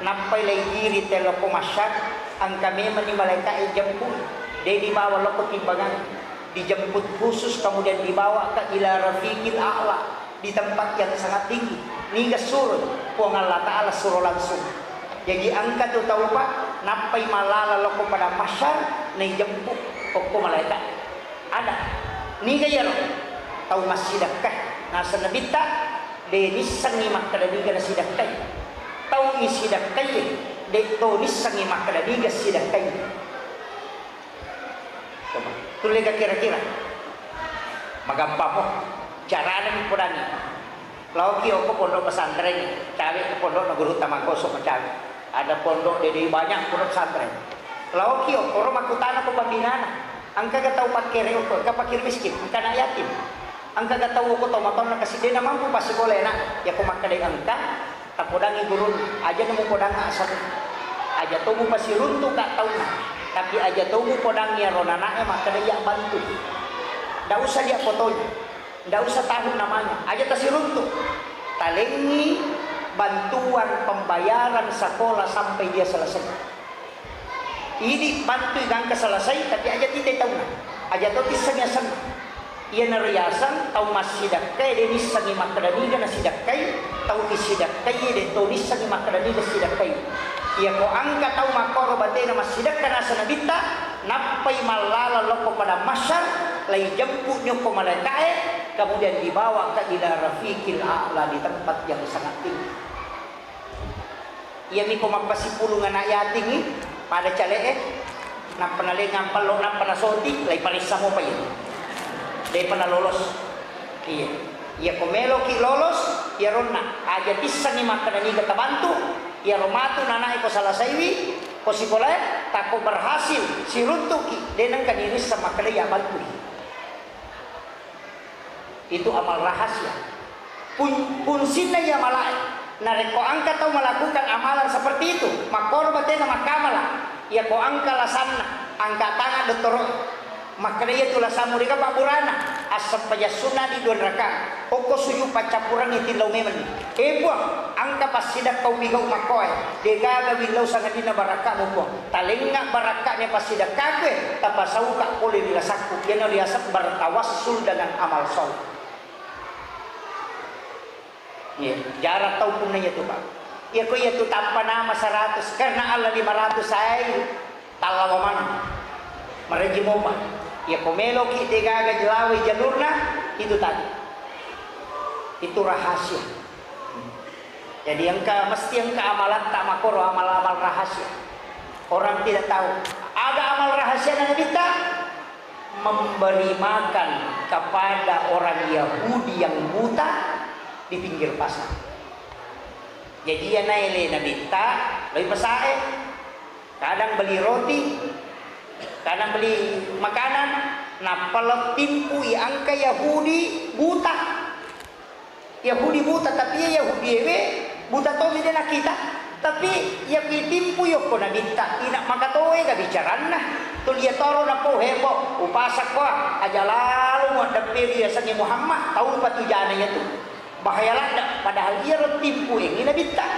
nappai lai giri teloko mahsyar, engka memang ni malaika'e jemput, de' dibawa loko timbangan, dijemput khusus kemudian dibawa ke ila rafiqil a'la, di tempat yang sangat tinggi. Niga suro? Puang Allah Ta'ala suro langsung. Jadi engka tu tau, Pak, nappai mallala loko padang mahsyar, naijemput okko malaika. Ada. Niga iyaro? Tau massidekka. Naseng Nabitta, de' nissengngi makkeda niga nasidekkai. Tau isidekkai, de' to nissengngi makkeda niga sidekkai. Coba, tullega kira-kira. Magampang mo. Carana mi podangi. Laoki okko pondok pesantren, cawe ko pondok na guru tamangkoso macawe. Ada pondok dede banyak pondok pesantren. Laoki okkoro makkutana ko pembinana. Engka ga tau pakkere okko, engka pakir miskin, engka anak yatim. Engka ga tau okko tau matonna kasi de' namampu passikolae na. Yako makkedai engka, tapodangi gurunna, aja na mupodangnga aseng. Aja to mupasiruntuka taunna, tapi aja to mupodangi iyaro nana'e makkeda iya bantu. Ndak usah dia fotonya, ndak usah tahu namanya, aja tasiruntu. Talengngi Bantuan pembayaran sekolah sampai dia selesai. Idi bantui gangka selesai, tapi aja tite tauna. Aja to tissengi asenna. Iyanaro yaseng tau massidekkae de nissengi makkeda niga nasidekkai, tau isidekkai de to nissengi makkeda niga sidekkai. Iyako engka tau makkoro batena massidekka naseng Nabitta, nappai mallala lokko padang mahsyar, lai jemput nyokko malaikae, kemudian dibawa ke ila rafiqil a'la, di tempat yang sangat tinggi. Iyami ko mappasipulung anak yating i, pada cale'e, nappa nalengang pello, nappa nasoti, lai paressa mopa iya. Depa nalolos. Iya. Iya ko meloki lolos, iyaronna aja tissengi makkeda niga tabantu, iyaro matu nanae ko salasaiwi, ko sikolae, takko berhasil, siruntuki, de nengka nirisseng makkeda iya bantui. Itu amal rahasia. Fun-, fungsinna iya malae. Narekko engka tau melakukan amalan seperti itu, makkoro batena makkamala. Iya ko engka lasanna, angka tangan dottoro. Makkeda iya tu lasammu de ga pabburana, assempajang sunna di dua rakaat. Okko sujud paccappurengngi tillau memeng. Eh, Puang, engka passidekka upigau makkoe. Degaga willau sangadinna barakkamu, Puang. Talengnga barakka'na passidekkakue, tapasauka pole ri lasakku. Iyana riaseng bertawassul dengan amal soleh. Iya, jarang tau punna iyatu, Pak. Iya ko iyatu tappa nama seratus, karena Allah lima ratus ai, tallawa maneng. Marejji mopa. Iya ko meloki degaga jelawai jalurna, itu tadi. Itu rahasia. Jadi engka, mesti engka amalatta makkoro, amal-amal rahasia. Orang tidak tahu. Aga amal rahasia Nabitta? Memberi makan kepada orang Yahudi yang buta di pinggir pasar. Jadi iya naele Nabitta, loi pasae. Kadang beli roti, kadang beli makanan, nappa lao timpui engka Yahudi buta. Yahudi buta, tapi iya Yahudi ewe buta tomi de nakkita. Tapi iya ku itimpu yokko Nabitta, ina makatoega bicaranna. Tuli iya toro napau hebo, upasakko, aja lalo muaddepperi yasengnge Muhammad, tau patu jana iyatu. Bahaya ladde, padahal iyaro timpu engngi Nabitta.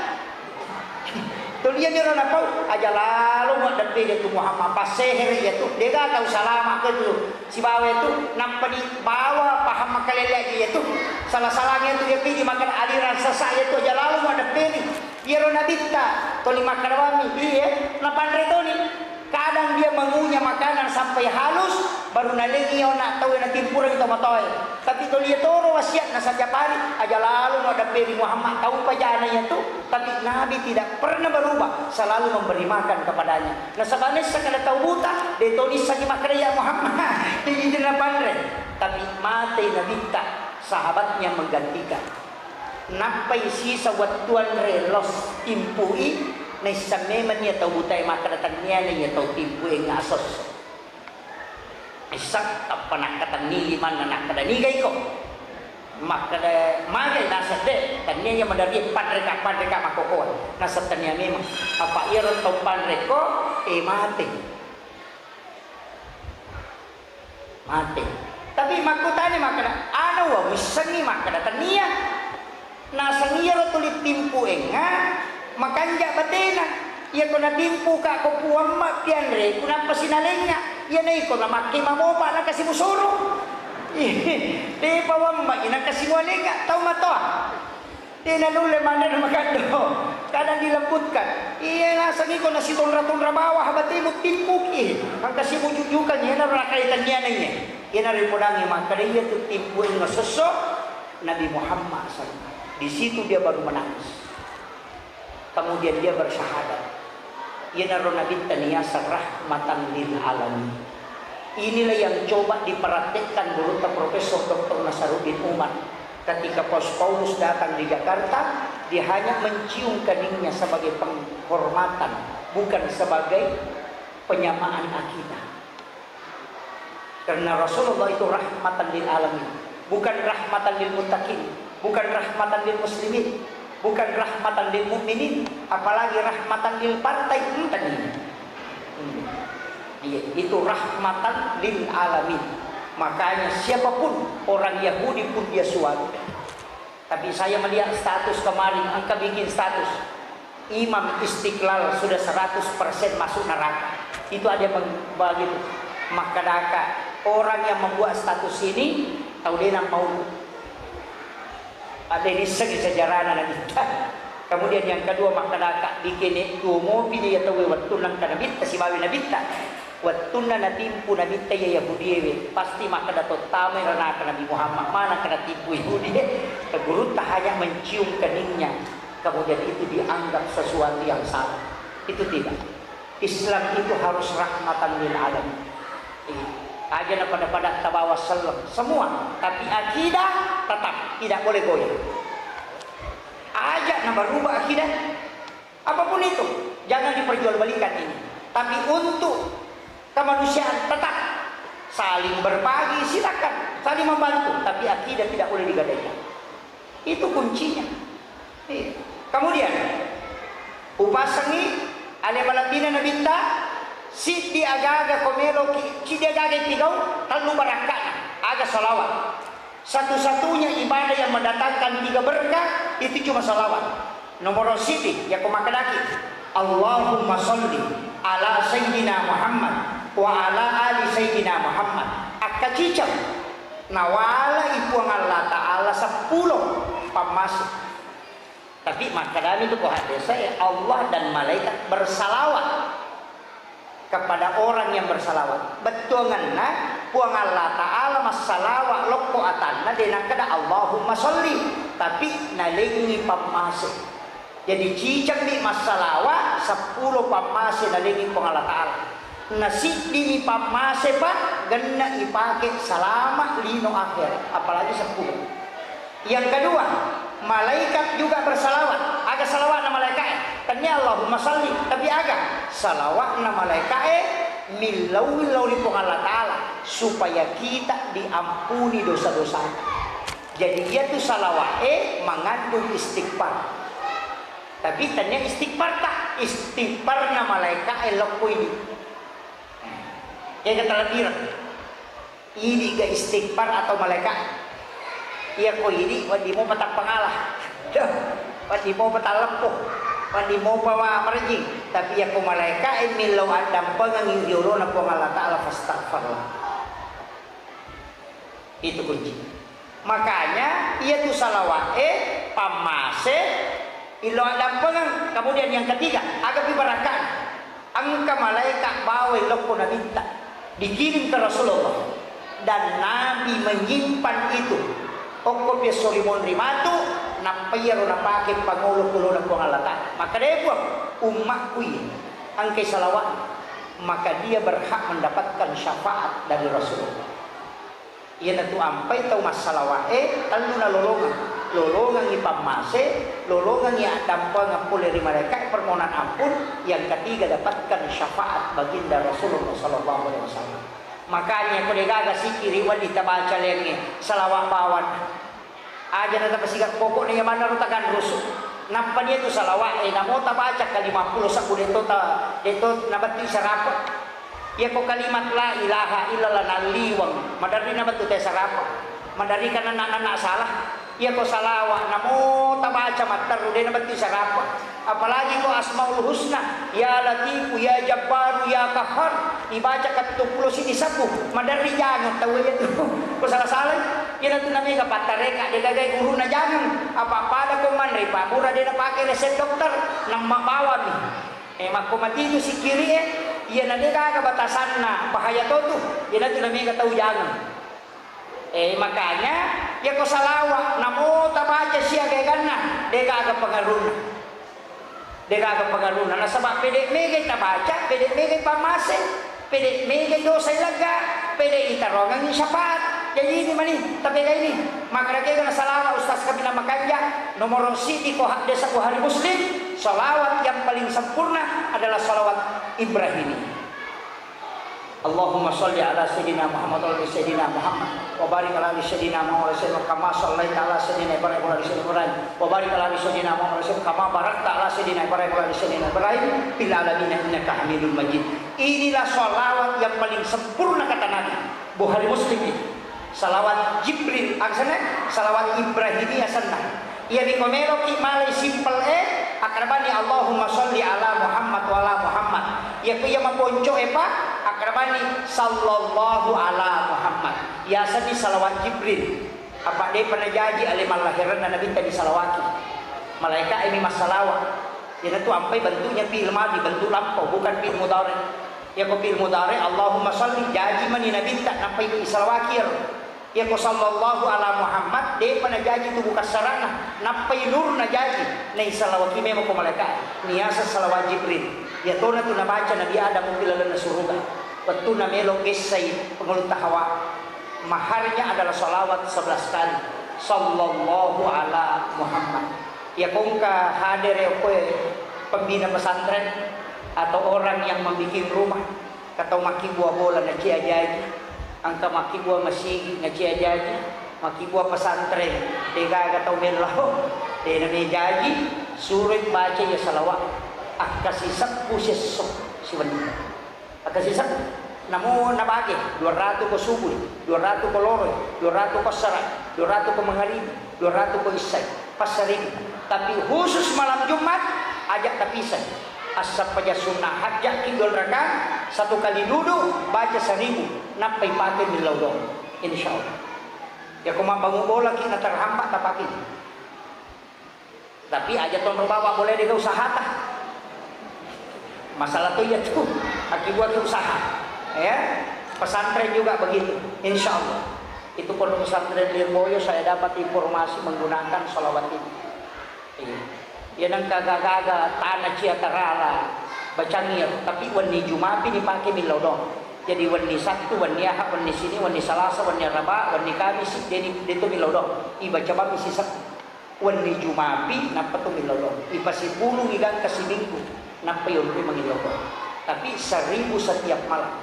Tuli iyamiro napau, aja lalo muaddepperi iyatu Muhammad, passehere iyatu, dega tau salama ko tu. Sibawa itu, nappa dibawa paham makalele aja itu. Salah-salahnya itu, iya pidi makan aliran sesat itu aja lalu muaddepperi. Iyaro Nabitta, toli makkadawami, iye, napanre toni. Kadang dia mengunyah makanan sampai halus, baru nalengi ona tau na timpureng to matoe. Tapi toli iya toro wasiat na sajapari, aja lalu muaddepperi Muhammad tau pajana itu. Tapi Nabi tidak pernah berubah, selalu memberi makan kepadanya. Nasaba naisseng ada tau buta, de to nissengi makkeda, "Ya Muhammad, de napanre." Tapi matei Nabitta, sahabatnya menggantikan. Nappai sisa wettu anre los timpui, naisseng memang iya tau butae makkeda, "Tenniana iya tau timpui engnga asosso." Isseng, tappa nakkatenni limanna, nakkeda, "Niga iko?" Makkeda, "Magai?" Naseng, "De, tennia iya maderri, panreka, panreka makkokoe." Naseng, "Tennia memang." Apa iyaro tau panreko, eh, mate. Mate. Tapi makkutani makkeda, "Anu wa missengi?" Makkeda, "Tennia." Naseng iyaro tuli timpu engnga, makanja batena. Iyako natimpuka ko Puang ma pianre, kunappa sinalengnga. Iyana iko namakke mamopa nakasi musuru. Depa wamma nakasi mualengnga tau matoa. Dena nulle manre na makaddo. Kadang dilembutkan. Iya naseng iko nasitonra-tonra bawah batemu timpuki. Angkasi mujujukan iyana rakaitaniana iya. Iyana ripodangi makkeda iya tu timpu engnga sesso. Nabi Muhammad sallallahu alaihi wasallam. Di situ dia baru menangis. Kemudian dia bersyahadat. Iyanaro Nabitta niaseng rahmatan lil alamin. Inilah yang coba dipraktekkan gurutta Profesor Doktor Nasaruddin Umar. Ketika Paus Paulus datang di Jakarta, dia hanya mencium keningnya sebagai penghormatan, bukan sebagai penyamaan akidah. Karena Rasulullah itu rahmatan lil alamin, bukan rahmatan lil muttaqin, bukan rahmatan lil muslimin, bukan rahmatan lil mukminin, apalagi rahmatan lil partai. Enten ini. Hmm. Iya, itu rahmatan lil alamin. Makanya siapapun orang Yahudi pun dia suatu. Tapi saya melihat status kemarin, engka bikin status, Imam Istiqlal sudah seratus persen masuk neraka. Itu ada yang meng-, begitu. Makkedaka, orang yang membuat status ini, tau dena mau. Ada yang iseng sejarahna Nabitta. Kemudian yang kedua, makkedaka, dikene tuo mopi dia tau wettunna engka Nabitta, sibawi Nabitta. Wettunna natimpu Nabitta iya Yahudie we, pasti makkeda, "Tottamai ranaka Nabi Muhammad, manakka natimpu Yahudie?" Gurutta hanya mencium keningnya, kemudian itu dianggap sesuatu yang salah. Itu tidak. Islam itu harus rahmatan lil alamin. Iya. Aja na pada-pada tabawa selleng semua, tapi akidah tetap tidak boleh goyah. Aja na berubah akidah, apapun itu, jangan diperjualbelikan ini. Tapi untuk kemanusiaan tetap saling berbagi, silakan saling membantu, tapi akidah tidak boleh digadaikan. Itu kuncinya. Iya. Kemudian, upasengi ale malebbina Nabitta, siddi aga-aga ko meloki, siddi aga-aga ipigau, tellu barakka'na, aga salawat. Satu-satunya ibadah yang mendatangkan tiga berkah itu cuma salawat. Nomoro siddi, yako makkedaki, "Allahumma sholli ala Sayyidina Muhammad wa ala ali Sayyidina Muhammad." Akkaciceng, nawalai Puang Allah Ta'ala seppulo pammase. Tapi makkedami tu ko haddesae, Allah dan malaikat bersalawat kepada orang yang bersalawat. Bettuanganna, Puang Allah Ta'ala massalawat lokko atanna, de nakkeda, "Allahumma sholli," tapi nalengi pammase. Jadi, cicengmi massalawat, seppulo pammase nalengi Puang Allah Ta'ala. Nasiddimi pammase, Pak, genna ipake salama lino akhirat, apalagi seppulo. Yang kedua, malaikat juga bersalawat. Aga salawatna malaika'e? Tennia Allahumma salli, tapi aga salawatna malaika'e? Millau-millau ri Puang Allah Ta'ala supaya kita diampuni dosa-dosa. Jadi, iyatu salawa'e mengandung istighfar. Tapi tennia istighfar tak? Istighfarna malaika'e lokko idi. Kega talebireng. Idi ga istighfar atau malaika? Iya ko idi, wedding mopa tappangala. Wedding mopa talleppo. Wedding mopa wa-, marejing. Tapi iya ko malaika e millau addampengengngi ri olona Puang Allah Ta'ala, fastaghfirullah. Itu kunci. Makanya, iya tu salawat e, pammase, illo addampengeng. Kemudian yang ketiga, agapi barakana. Engka malaika bawai lokko Nabitta, dikirim ke Rasulullah, dan Nabi menyimpan itu. Okko pi esso ri monri matu, nappa iyaro napake pangolo ku olona Puang Allah Ta'ala. Makkeda, "E Puang, ummakku iya engkai salawat, maka dia berhak mendapatkan syafaat dari Rasulullah." Iyanatu ampai tau massalawa'e tellu nalolongeng. Lolongengngi pammase, lolongengngi addampengeng pole ri malaeka'e permohonan ampun, yang ketiga dapatkan syafaat baginda Rasulullah sallallahu alaihi wasallam. Makanya ko degaga sikiri wedding tabaca laingnge, salawat bawang. Aja na tapasiga pokokna iya manna ro taganrusu. Nappa nia tu salawa'e, namo tabaca kalimappulo sabbu, de'to ta-, de'to nabettui sarape. Iyako kalimat la ilaha illallah nalliweng, maderri nabettui te sarape, maderri ka nanna-nanna salah. Iyako salawa namo tabaca matteru de nabettui sarape. Apalagi ko Asmaul Husna, Ya Latifu, Ya Jabbaru, Ya Qahhar, ibaca ka pitu pulo siddi sabbu, maderri jangeng tau iya tu. Ko sala-salai, iyanatu namega pattareka, degagai guruna jangeng. Apa-pada ko manre, Pak, mura de napake resep dokter, namma bawami. Eh, makko matitu sikkiri'e, iyana degaga batasanna, bahaya totu, iyanatu namega tau jangeng. Eh, makanya, iyako salawa, namo tabaca siaga eganna, degaga pengaruhna. Degaga pengaruhna, nasaba pede megai tabaca, pede megai pammase. Pede megai dosa ilegga, pede itarongengi syafaat. Jadi ini mani, tapega ini. Maka rakega na salawa Ustaz Kabila Makanja, nomor siddi ko haddesa Bukhari Muslim, salawat yang paling sempurna adalah salawat Ibrahimi. Allahumma salli ala Sayyidina Muhammad wa ala Sayyidina Muhammad. Wa barik ala ali Sayyidina Muhammad wa sallim kama sallaita ala Sayyidina Ibrahim wa ala ali Sayyidina Ibrahim. Wa barik ala ali Sayyidina Muhammad wa sallim kama barakta ala Sayyidina Ibrahim wa ala ali Sayyidina Ibrahim fil alamin innaka Hamidum Majid. Inilah salawat yang paling sempurna, kata Nabi. Bukhari Muslim ini. Salawat Jibril, asenna salawat Ibrahimiyah asenna. Iyami ko meloki malai simple e, akkarabani Allahumma sholli ala Muhammad wa ala Muhammad. Iya ko iya maponco e pa, akkarabani sallallahu ala Muhammad. Iyasenni salawat Jibril. Apa depa najaji ale mallahiranna Nabitta disalawaki. Malaika e mi massalawa. Iyanatu ampai bentuknya fi'il madhi, bentuk lampau, bukan fi'il mudhari. Iya ko fi'il mudhari, Allahumma sholli, jaji mani Nabitta, nappai isalawaki ero. Iya ko sallallahu ala Muhammad, depa najaji tubuh kassarana, nappai nur najaji, naisalawaki memang ko malaika. Niaseng salawat Jibril. Iya tona tu nabaca Nabi Adam pi lalenna suruga. Wettunna melo gessai pengulutta Hawa. Maharnya adalah salawat sebelas kali. Sallallahu ala Muhammad. Iya ko engka hadere okkoe pembina pesantren atau orang yang membikin rumah, engka tau makkibua bola nacia jaji, engka makkibua masigi nacia jaji, makkibua pesantren, degaga tau mellau, dena me jaji, suroi baca iya salawat, akkasisebbu siesso siwenni. Akkasisang, namo nabage, dua ratu ko subuh, dua ratu ko loroi, dua ratu ko assara, dua ratu ko mangaribi, dua ratu ko issai, passaribu. Tapi khusus malam Jumat, aja tapisah. Assappaja sunnah hajjaki dua rakaat, satu kali duduk, baca seribu, nappai pake millau doang. Insya Allah. Ya, ko mabbangun bola ki na terhambat tapake. Tapi aja tonro bawa boleh dega usahata. Masalah tu iya tu, aki buat usaha. Ya, pesantren juga begitu, insya Allah. Itu pondok pesantren Lirboyo saya dapat informasi menggunakan salawat ini. Iya. Ya nang gaga-gaga tanah cia tarala bacangir, tapi wenni Jumapi dipakai milodong. Jadi wenni Sabtu, wenni Ahad, wenni Sini, wenni Salasa, wenni Raba, wenni Kamis, jadi itu milodong. Ibaca bami sisek. Wenni Jumapi, nappa tu milodong. Ipasipulung igangka siminggu, nappa yonroi mangilodong. Tapi seribu setiap malam.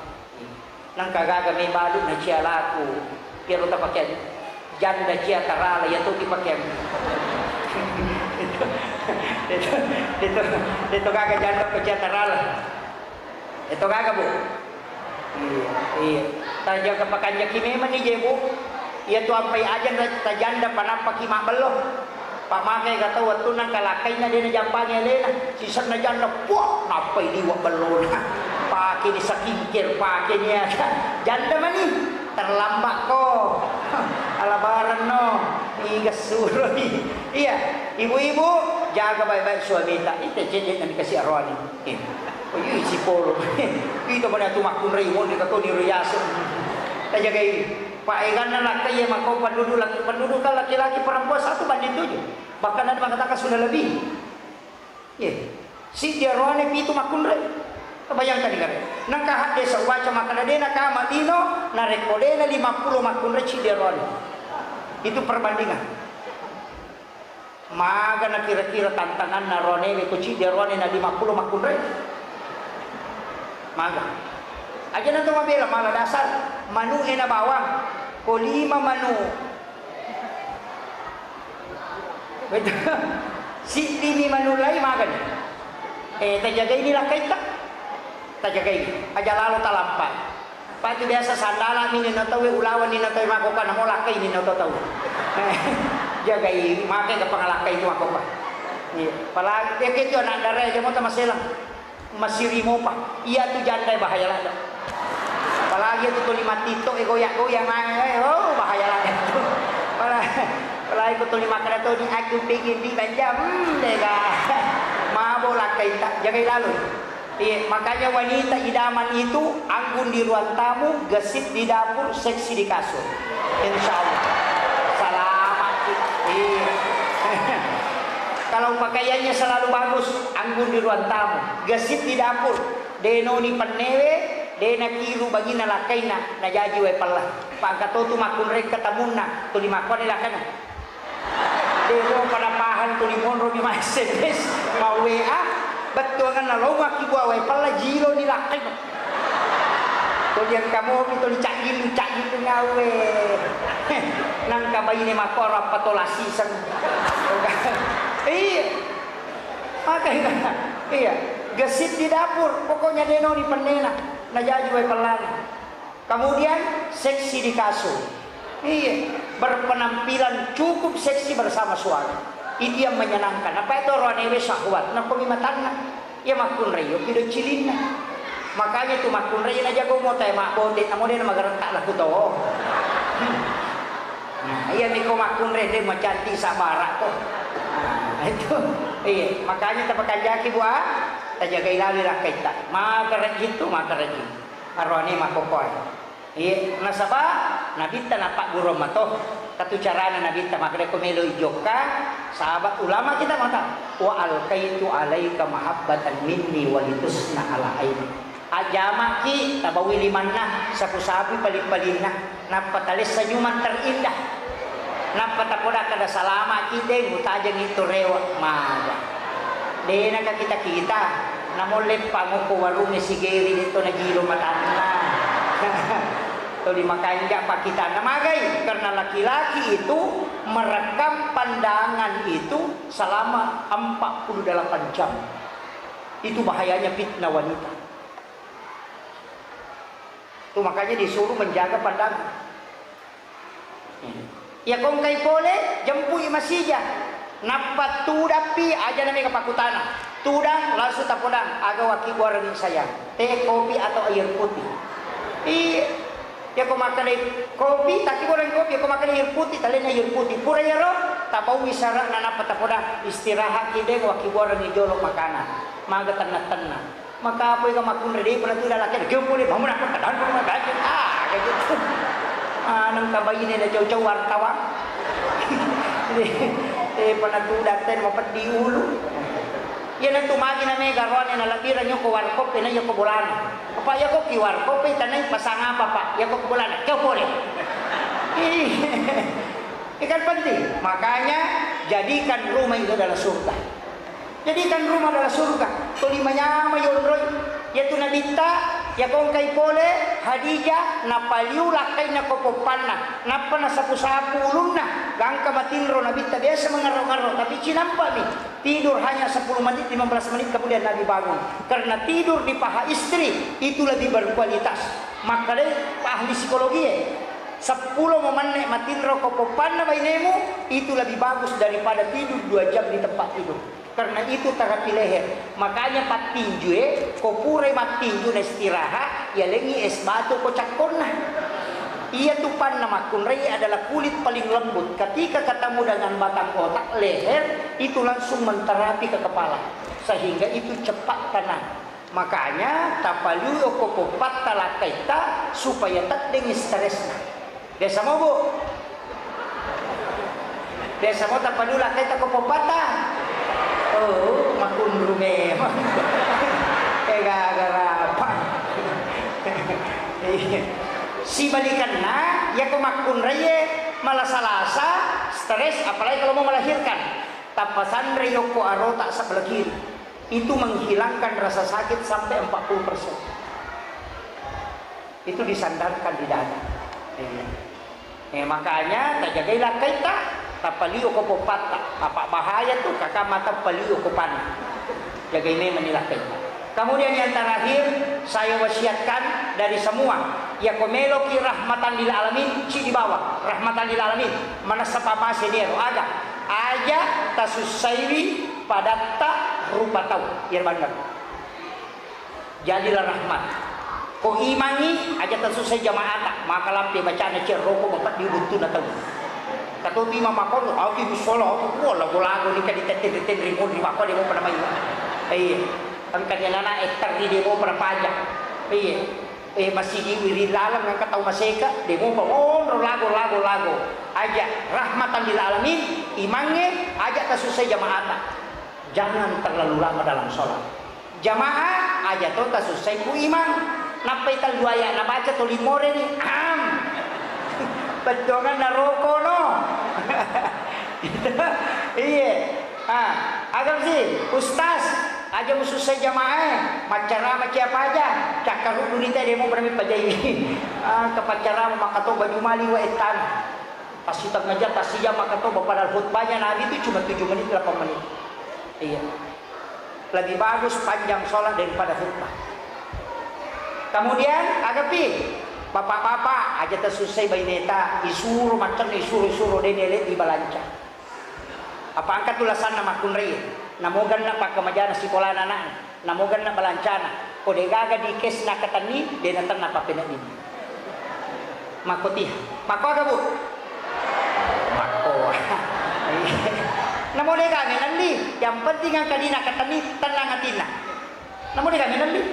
Nangka gaga mai balu na cia laku. Piaro tapakean. Janda cia tarala, ya tu dipakean. Itu, itu, itu, itu gaga janda ko cia tarala. Itu gaga, Bu. Iya, iya. Tajaga pakanjaki memang ni je, Bu. Iya tu ampai ajang tajanda panappaki mabbello. Pamake ga tau wettunna kalakkainna dena jampangi alena. Sisenna janda, puah, nappai liwa bellona. Pake ni skincare, pake ni ada. Janda mani, terlambat ko. Alabaran no. Iga suroi. Iya, ibu-ibu, jaga baik-baik suamita. Ite cedde nami kasi arwani. Eh, oh, iya, isi polo. Itu mana tu makkunrai, monri katoni riaso. Tajagai. Pak eganna lakka iya mako penduduk laki, penduduk kan laki-laki perempuan satu banding tujuh. Bahkan ada mengatakan sudah lebih. Iya. Siddi arwane pitu makkunrai. Bayangkan ni kare. Nangka hadde saubaca makana dena kama lino, narekko dena lima puluh makkunrai siddi arwane. Itu perbandingan. Maga na kira-kira tantanganna ronewe ko ciddi rone na lima puluh makkunrai? Maga. Aja na to mabela mala dasar, manu e na bawang, ko lima manu. Betul. Siddimi manu lai maga ni. Eh, tajagai ni lakkaita. Tajagai. Aja lalo talampa. Pake biasa sandala mi nino tau, ulawa nino tau, mako kana mo lakkai nino tau. Jagai, make ga pangalakkai tu mako pa. Iya, apalagi dia ke tu anak dara dia mau tamaselang. Masiri mopa. Iya tu janda bahaya lada. Apalagi tu tuli mati to e goyak-goyak mae, oh bahaya lada tu. Apalagi, apalagi ko tuli makkada to di aku pengen di banja, hmm, dega. Mabo lakkai ta, jagai lalu. Iya, makanya wanita idaman itu anggun di ruang tamu, gesit di dapur, seksi di kasur. Insya Allah. Selamat kita. Iya. Kalau pakaiannya selalu bagus, anggun di ruang tamu, gesit di dapur, denoni pennewe, dena kiru bagina lakkaina, najaji wae pella. Pangkatotu makkunrekka tamunna, tuli makkone lakkana. Demo pada pahang tuli monro mi ma S M S, ma W A, bettuanganna lo makkibua wae pella jilo ni lakkai. Tuli engka mopi tuli caggilu, caggilu ngawe. Nangka baine makkoro appa tola siseng. Iya. Maka iya. Gesit di dapur, pokoknya denoni pennena. Najaji wae pellana. Kemudian seksi di kasur. Iya, berpenampilan cukup seksi bersama suami. Itu yang menyenangkan. Apa itu rohanewe syahwat? Nakomi matanna. Iya makkunrai yo pido cilinna. Makanya tu makkunrai na jago mo tai mabbote, namo de na magaretta laku to. Nah, iya miko makkunrai de macanti sabara ko. Nah, itu. Iya, makanya tapakanjaki bua, tajagai lalu lakkaitta. Maka rejing tu, maka rejing. Arwane makokoe. Iya, nasaba Nabitta nappagguru mato, katu carana Nabitta makkeda ko melo ijokka, sahabat ulama kita mata, "Wa alqaitu alaika mahabbatan minni wa litusna ala aini." Ajamaki tabawi limanna, sapu-sapui paling-palinna, nappa talessa nyumang terindah. Nappa tapoda kada salamaki deng, utajengi tu rewa maga. Dena ka kita-kita, namolle pangoko warungnge sigeri de to najilo matanna. Toli makanja pakitanna magai, karena laki-laki itu merekam pandangan itu selama empat puluh delapan jam. Itu bahayanya fitnah wanita. Tuh makanya disuruh menjaga pandangan. Iya kongkai pole, jempui masija. Nappa tudappi, aja na mega pakutana. Tudang, langsung tapodang, aga wakibuarengngi sayang. Teh, kopi, atau air putih? Iya. Iya ko makkeda kopi, takibuarengngi kopi, iya ko makkeda air putih, talenna air putih. Pura iyaro, tabaui sara'na nappa tapodang, istirahat ki deng, wakibuarengngi jolo makanan. Maga tenna-tenna. Maka apa ega makkunrai de pernah tuda laki, kio pole, bangun aku tedan pole, ah, kayak gitu. Ah, nang kabaine na cau-cau wartawan. Eh, pernah tuda ten mau peddi ulu. Iya na tu magi na mega roane na lebbi ra nyoko warkop na iya ko bolana. Apa iya ko ki warkop tanai pasang apa, Pak? Iya ko bolana, kio pole. Ih. Ini kan penting. Makanya jadikan rumah itu adalah surga. Jadikan rumah adalah surga. Toli manyama yonroi. Yatu Nabitta, yakongkai pole Hadijah, napaliu lakkainna ko poppanna, nappa nasapu-sapu ulunna, gangka matinro Nabitta biasa mangarro-ngarro, tapi cinampami tidur hanya sepuluh menit, lima belas menit, kemudian Nabi bangun. Karena tidur di paha istri itu lebih berkualitas. Makkedai ahli psikologi, sepuluh memenne matinro ko poppanna bainemu, itu lebih bagus daripada tidur dua jam di tempat tidur. Karena itu terapi leher. Makanya pattinjue, ko purai mattinju na istirahat, yalengi es batu ko cakkonna. Iya tu panna makkunrai adalah kulit paling lembut. Ketika ketemu dengan batang otak, leher, itu langsung menterapi ke kepala. Sehingga itu cepat tenang. Makanya tapaliu okko poppatta lakkaitta supaya teddengngi stresna. Biasa mo, Bu? Biasa mo tapaliu lakkaitta ko poppatta? Oh, makunru memang. Eh, gara-gara apa? Iya. Sibalikanna, yako makkunraie malasa-lasa, stres, apalagi kalau mau melahirkan. Tappa sanre yokko arota sebelah kiri. Itu menghilangkan rasa sakit sampai empat puluh persen. Itu disandarkan di dada. Iya. Eh, makanya tajagai lakkaitta, tappaliu ko poppatta. Apa bahaya tu, kaka mata paliu ko panna. Jagai memang ni lakkaitta. Kemudian yang terakhir, saya wasiatkan dari semua, yako meloki rahmatan lil alamin, ci dibawa rahmatan lil alamin. Manessa pamase nero aga, aja tasussaiwi padatta rupa tau. Iya benar. Jadilah rahmat. Ko imangi, aja tasussai jamaata, maka lampe bacana cek roko mapeddi buttuna tau. Kato tu imang makono, au ki musola, au ki kuo lago-lago ni ka ditetteng-tetteng ri mudri, mako demo pada mai. Iya. Engka ni nana ettar ri demo pada paja. Iya. Eh, masigi ri laleng engka tau maseka, demo pa monro lago, lago, lago. Aja rahmatan lil alamin, imangnge, aja tasussai jamaata. Jangan terlalu lama dalam sholat. Jamaah, aja to tasussai ku imang. Nappai tellu ayat nabaca to limoreni. Am. Bettuangan narokono. Iye. Ah, agam sih, Ustaz, aja musussai jamaah, maccarama cia paja, cakkaruddu rita demo berami pajai. Ah, kepaccarama maka to baju mali wa etan. Pas setengah jam, pas sejam maka to, padahal khutbahnya Nabi itu cuma tujuh menit, delapan menit. Iya. Lebih bagus panjang sholat daripada khutbah. Kemudian, agapi, Bapak-bapak, aja tasussai baineta, isuro maccenna, isuro, isuro, de' nele' dibalanca. Apa engka tu lasanna makkunrai, namo ganna pakkamajana sikolana ana'na, namo ganna balancana, ko de' gaga di cash nakkatenni, de' natenna pappeneddinna. Makkotiha. Makko aga, Bu? Makko. Namo de' gaga melli, yang penting engka di nakkatenni, tennang atinna. Namo de' gaga melli.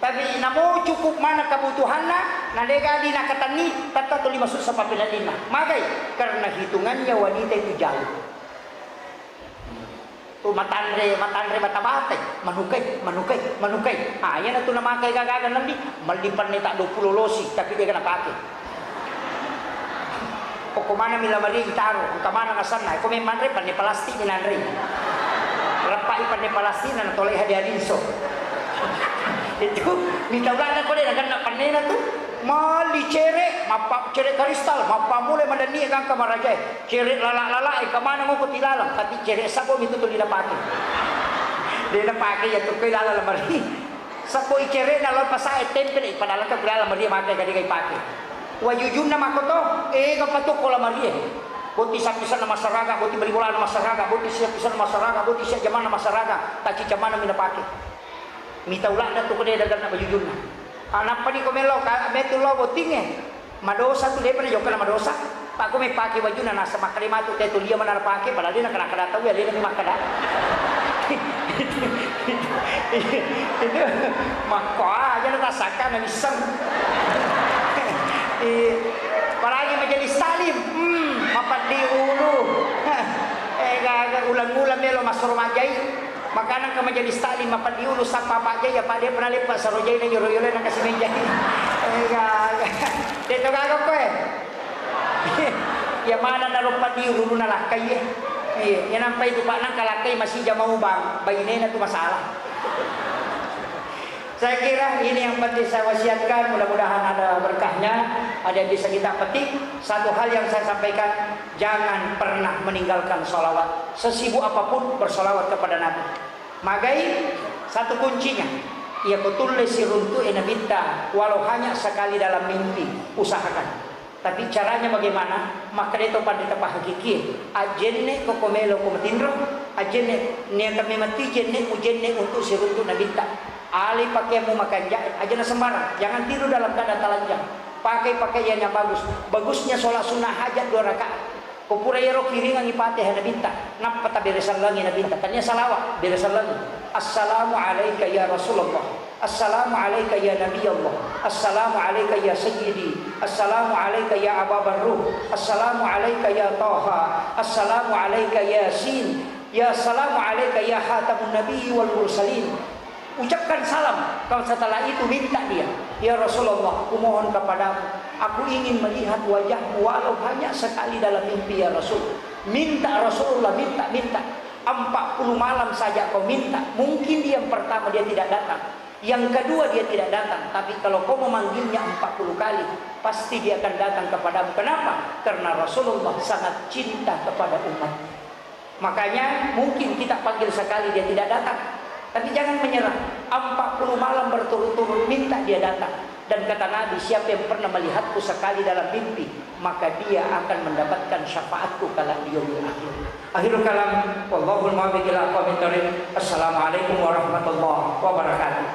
Tapi namo cukup maneng kabutuhanna, na de' gaga di nakkatenni, tette' tuli masussa pappeneddinna. Magai? Karena hitungannya wanita itu jauh. Tu matanre, matanre bata-batai, manukai, manukai, manukai. Ah, iyana tu namakai gaga-gaga melli, melli penne ta' duappulo losi, tapi de' gaga napake. Pokok maneng mi lamarie itaro, engka maneng asenna, ko memmanre penne palastik mi nanrei. Leppai penne palastik na natolai hadiah rinso. Itu mita ulana ko de' naganna pennena tu. Melli cere', mappa-, cere' kristal, mappammula madanni gangka marajae. Cere' lala-lala, engka maneng ko tilalang, tapi cere' sabbo mi tu tuli napake. De' napake iya tu ko ilalang lamarie. Sabbo i cere'na lao pasae tempel, padahal engka ku ilalang lamarie maka de' gaga ipake. Wajujunna makkoto, ega pa tu ko lamarie. Boti sapisanna masaraga, boti bali bolana masaraga, boti sapisanna masaraga, boti sia jamanna masaraga, tacicamana mi napake. Mita ulana tu ko de' gaga na wajujunna. Ah, nappani ko melo, ka-, metu lao bottingnge. Madosa tu, de'pa najokkana madosa. Pa ko mepake wajunna, nasa makkeda matu te tulia manara pake, padahal de' nakkada-kada tau, alena mi makkada. Itu, itu, itu, makko aja na tasakka na misseng. Iya. Apalagi majelis taklim, hmm, mapeddi ulu. Eh, gaga ulang-ulang melo massuro majjai. Makana ke majelis taklim mapeddi ulu sappa pajjai, apa de' pernah lepa sarojai na yoro-yoro na kasi menjai. Eh, gaga. De' to gaga ko e. Iya mana na ro peddi ulu na lakkai e. Iya, iya nampai tu pa' nangka lakkai masija mau bang, bainena tu masalah. Saya kira ini yang penting saya wasiatkan, mudah-mudahan ada berkahnya, ada yang bisa kita petik. Satu hal yang saya sampaikan, jangan pernah meninggalkan salawat. Sesibuk apapun, bersalawat kepada Nabi. Magai, satu kuncinya. Iya ko tulle siruntu'e Nabitta, walau hanya sekali dalam mimpi, usahakan. Tapi caranya bagaimana? Makkeda to panrita pahakikie, ajjenne ko ko melo ko matinro, ajjenne niaka memang tu jenne mujenne untuk siruntu Nabitta. Alai pakeammu makanja'e, aja na sembarang. Jangan tidur dalam keadaan telanjang. Pakai pakaian yang bagus. Bagusnya sholat sunnah hajat dua rakaat. Ko pura ero kiringangi Fatihah Nabitta, nappa tabere sallangi Nabitta. Tania salawat, bere sallangi. Assalamu alaika ya Rasulullah. Assalamu alaika ya Nabi Allah. Assalamu alaika ya Sayyidi. Assalamu alaika ya Aba Barruh. Assalamu alaika ya Taha. Assalamu alaika Yasin. Ya salamu alaika ya khatamun nabiyyi wal mursalin. Ucapkan salam. Kalau setelah itu minta dia, "Ya Rasulullah, kumohon kepadamu, aku ingin melihat wajahmu walau hanya sekali dalam mimpi, ya Rasul." Minta Rasulullah, minta, minta. Empat puluh malam saja kau minta. Mungkin dia yang pertama dia tidak datang. Yang kedua dia tidak datang. Tapi kalau kau memanggilnya empat puluh kali, pasti dia akan datang kepadamu. Kenapa? Karena Rasulullah sangat cinta kepada umatnya. Makanya mungkin kita panggil sekali dia tidak datang. Tapi jangan menyerah. Empat puluh malam berturut-turut minta dia datang. Dan kata Nabi, "Siapa yang pernah melihatku sekali dalam mimpi, maka dia akan mendapatkan syafaatku kelak di yaumil akhir." Akhirul kalam, wallahul muwaffiq ila aqwamit thariq. Assalamualaikum warahmatullahi wabarakatuh.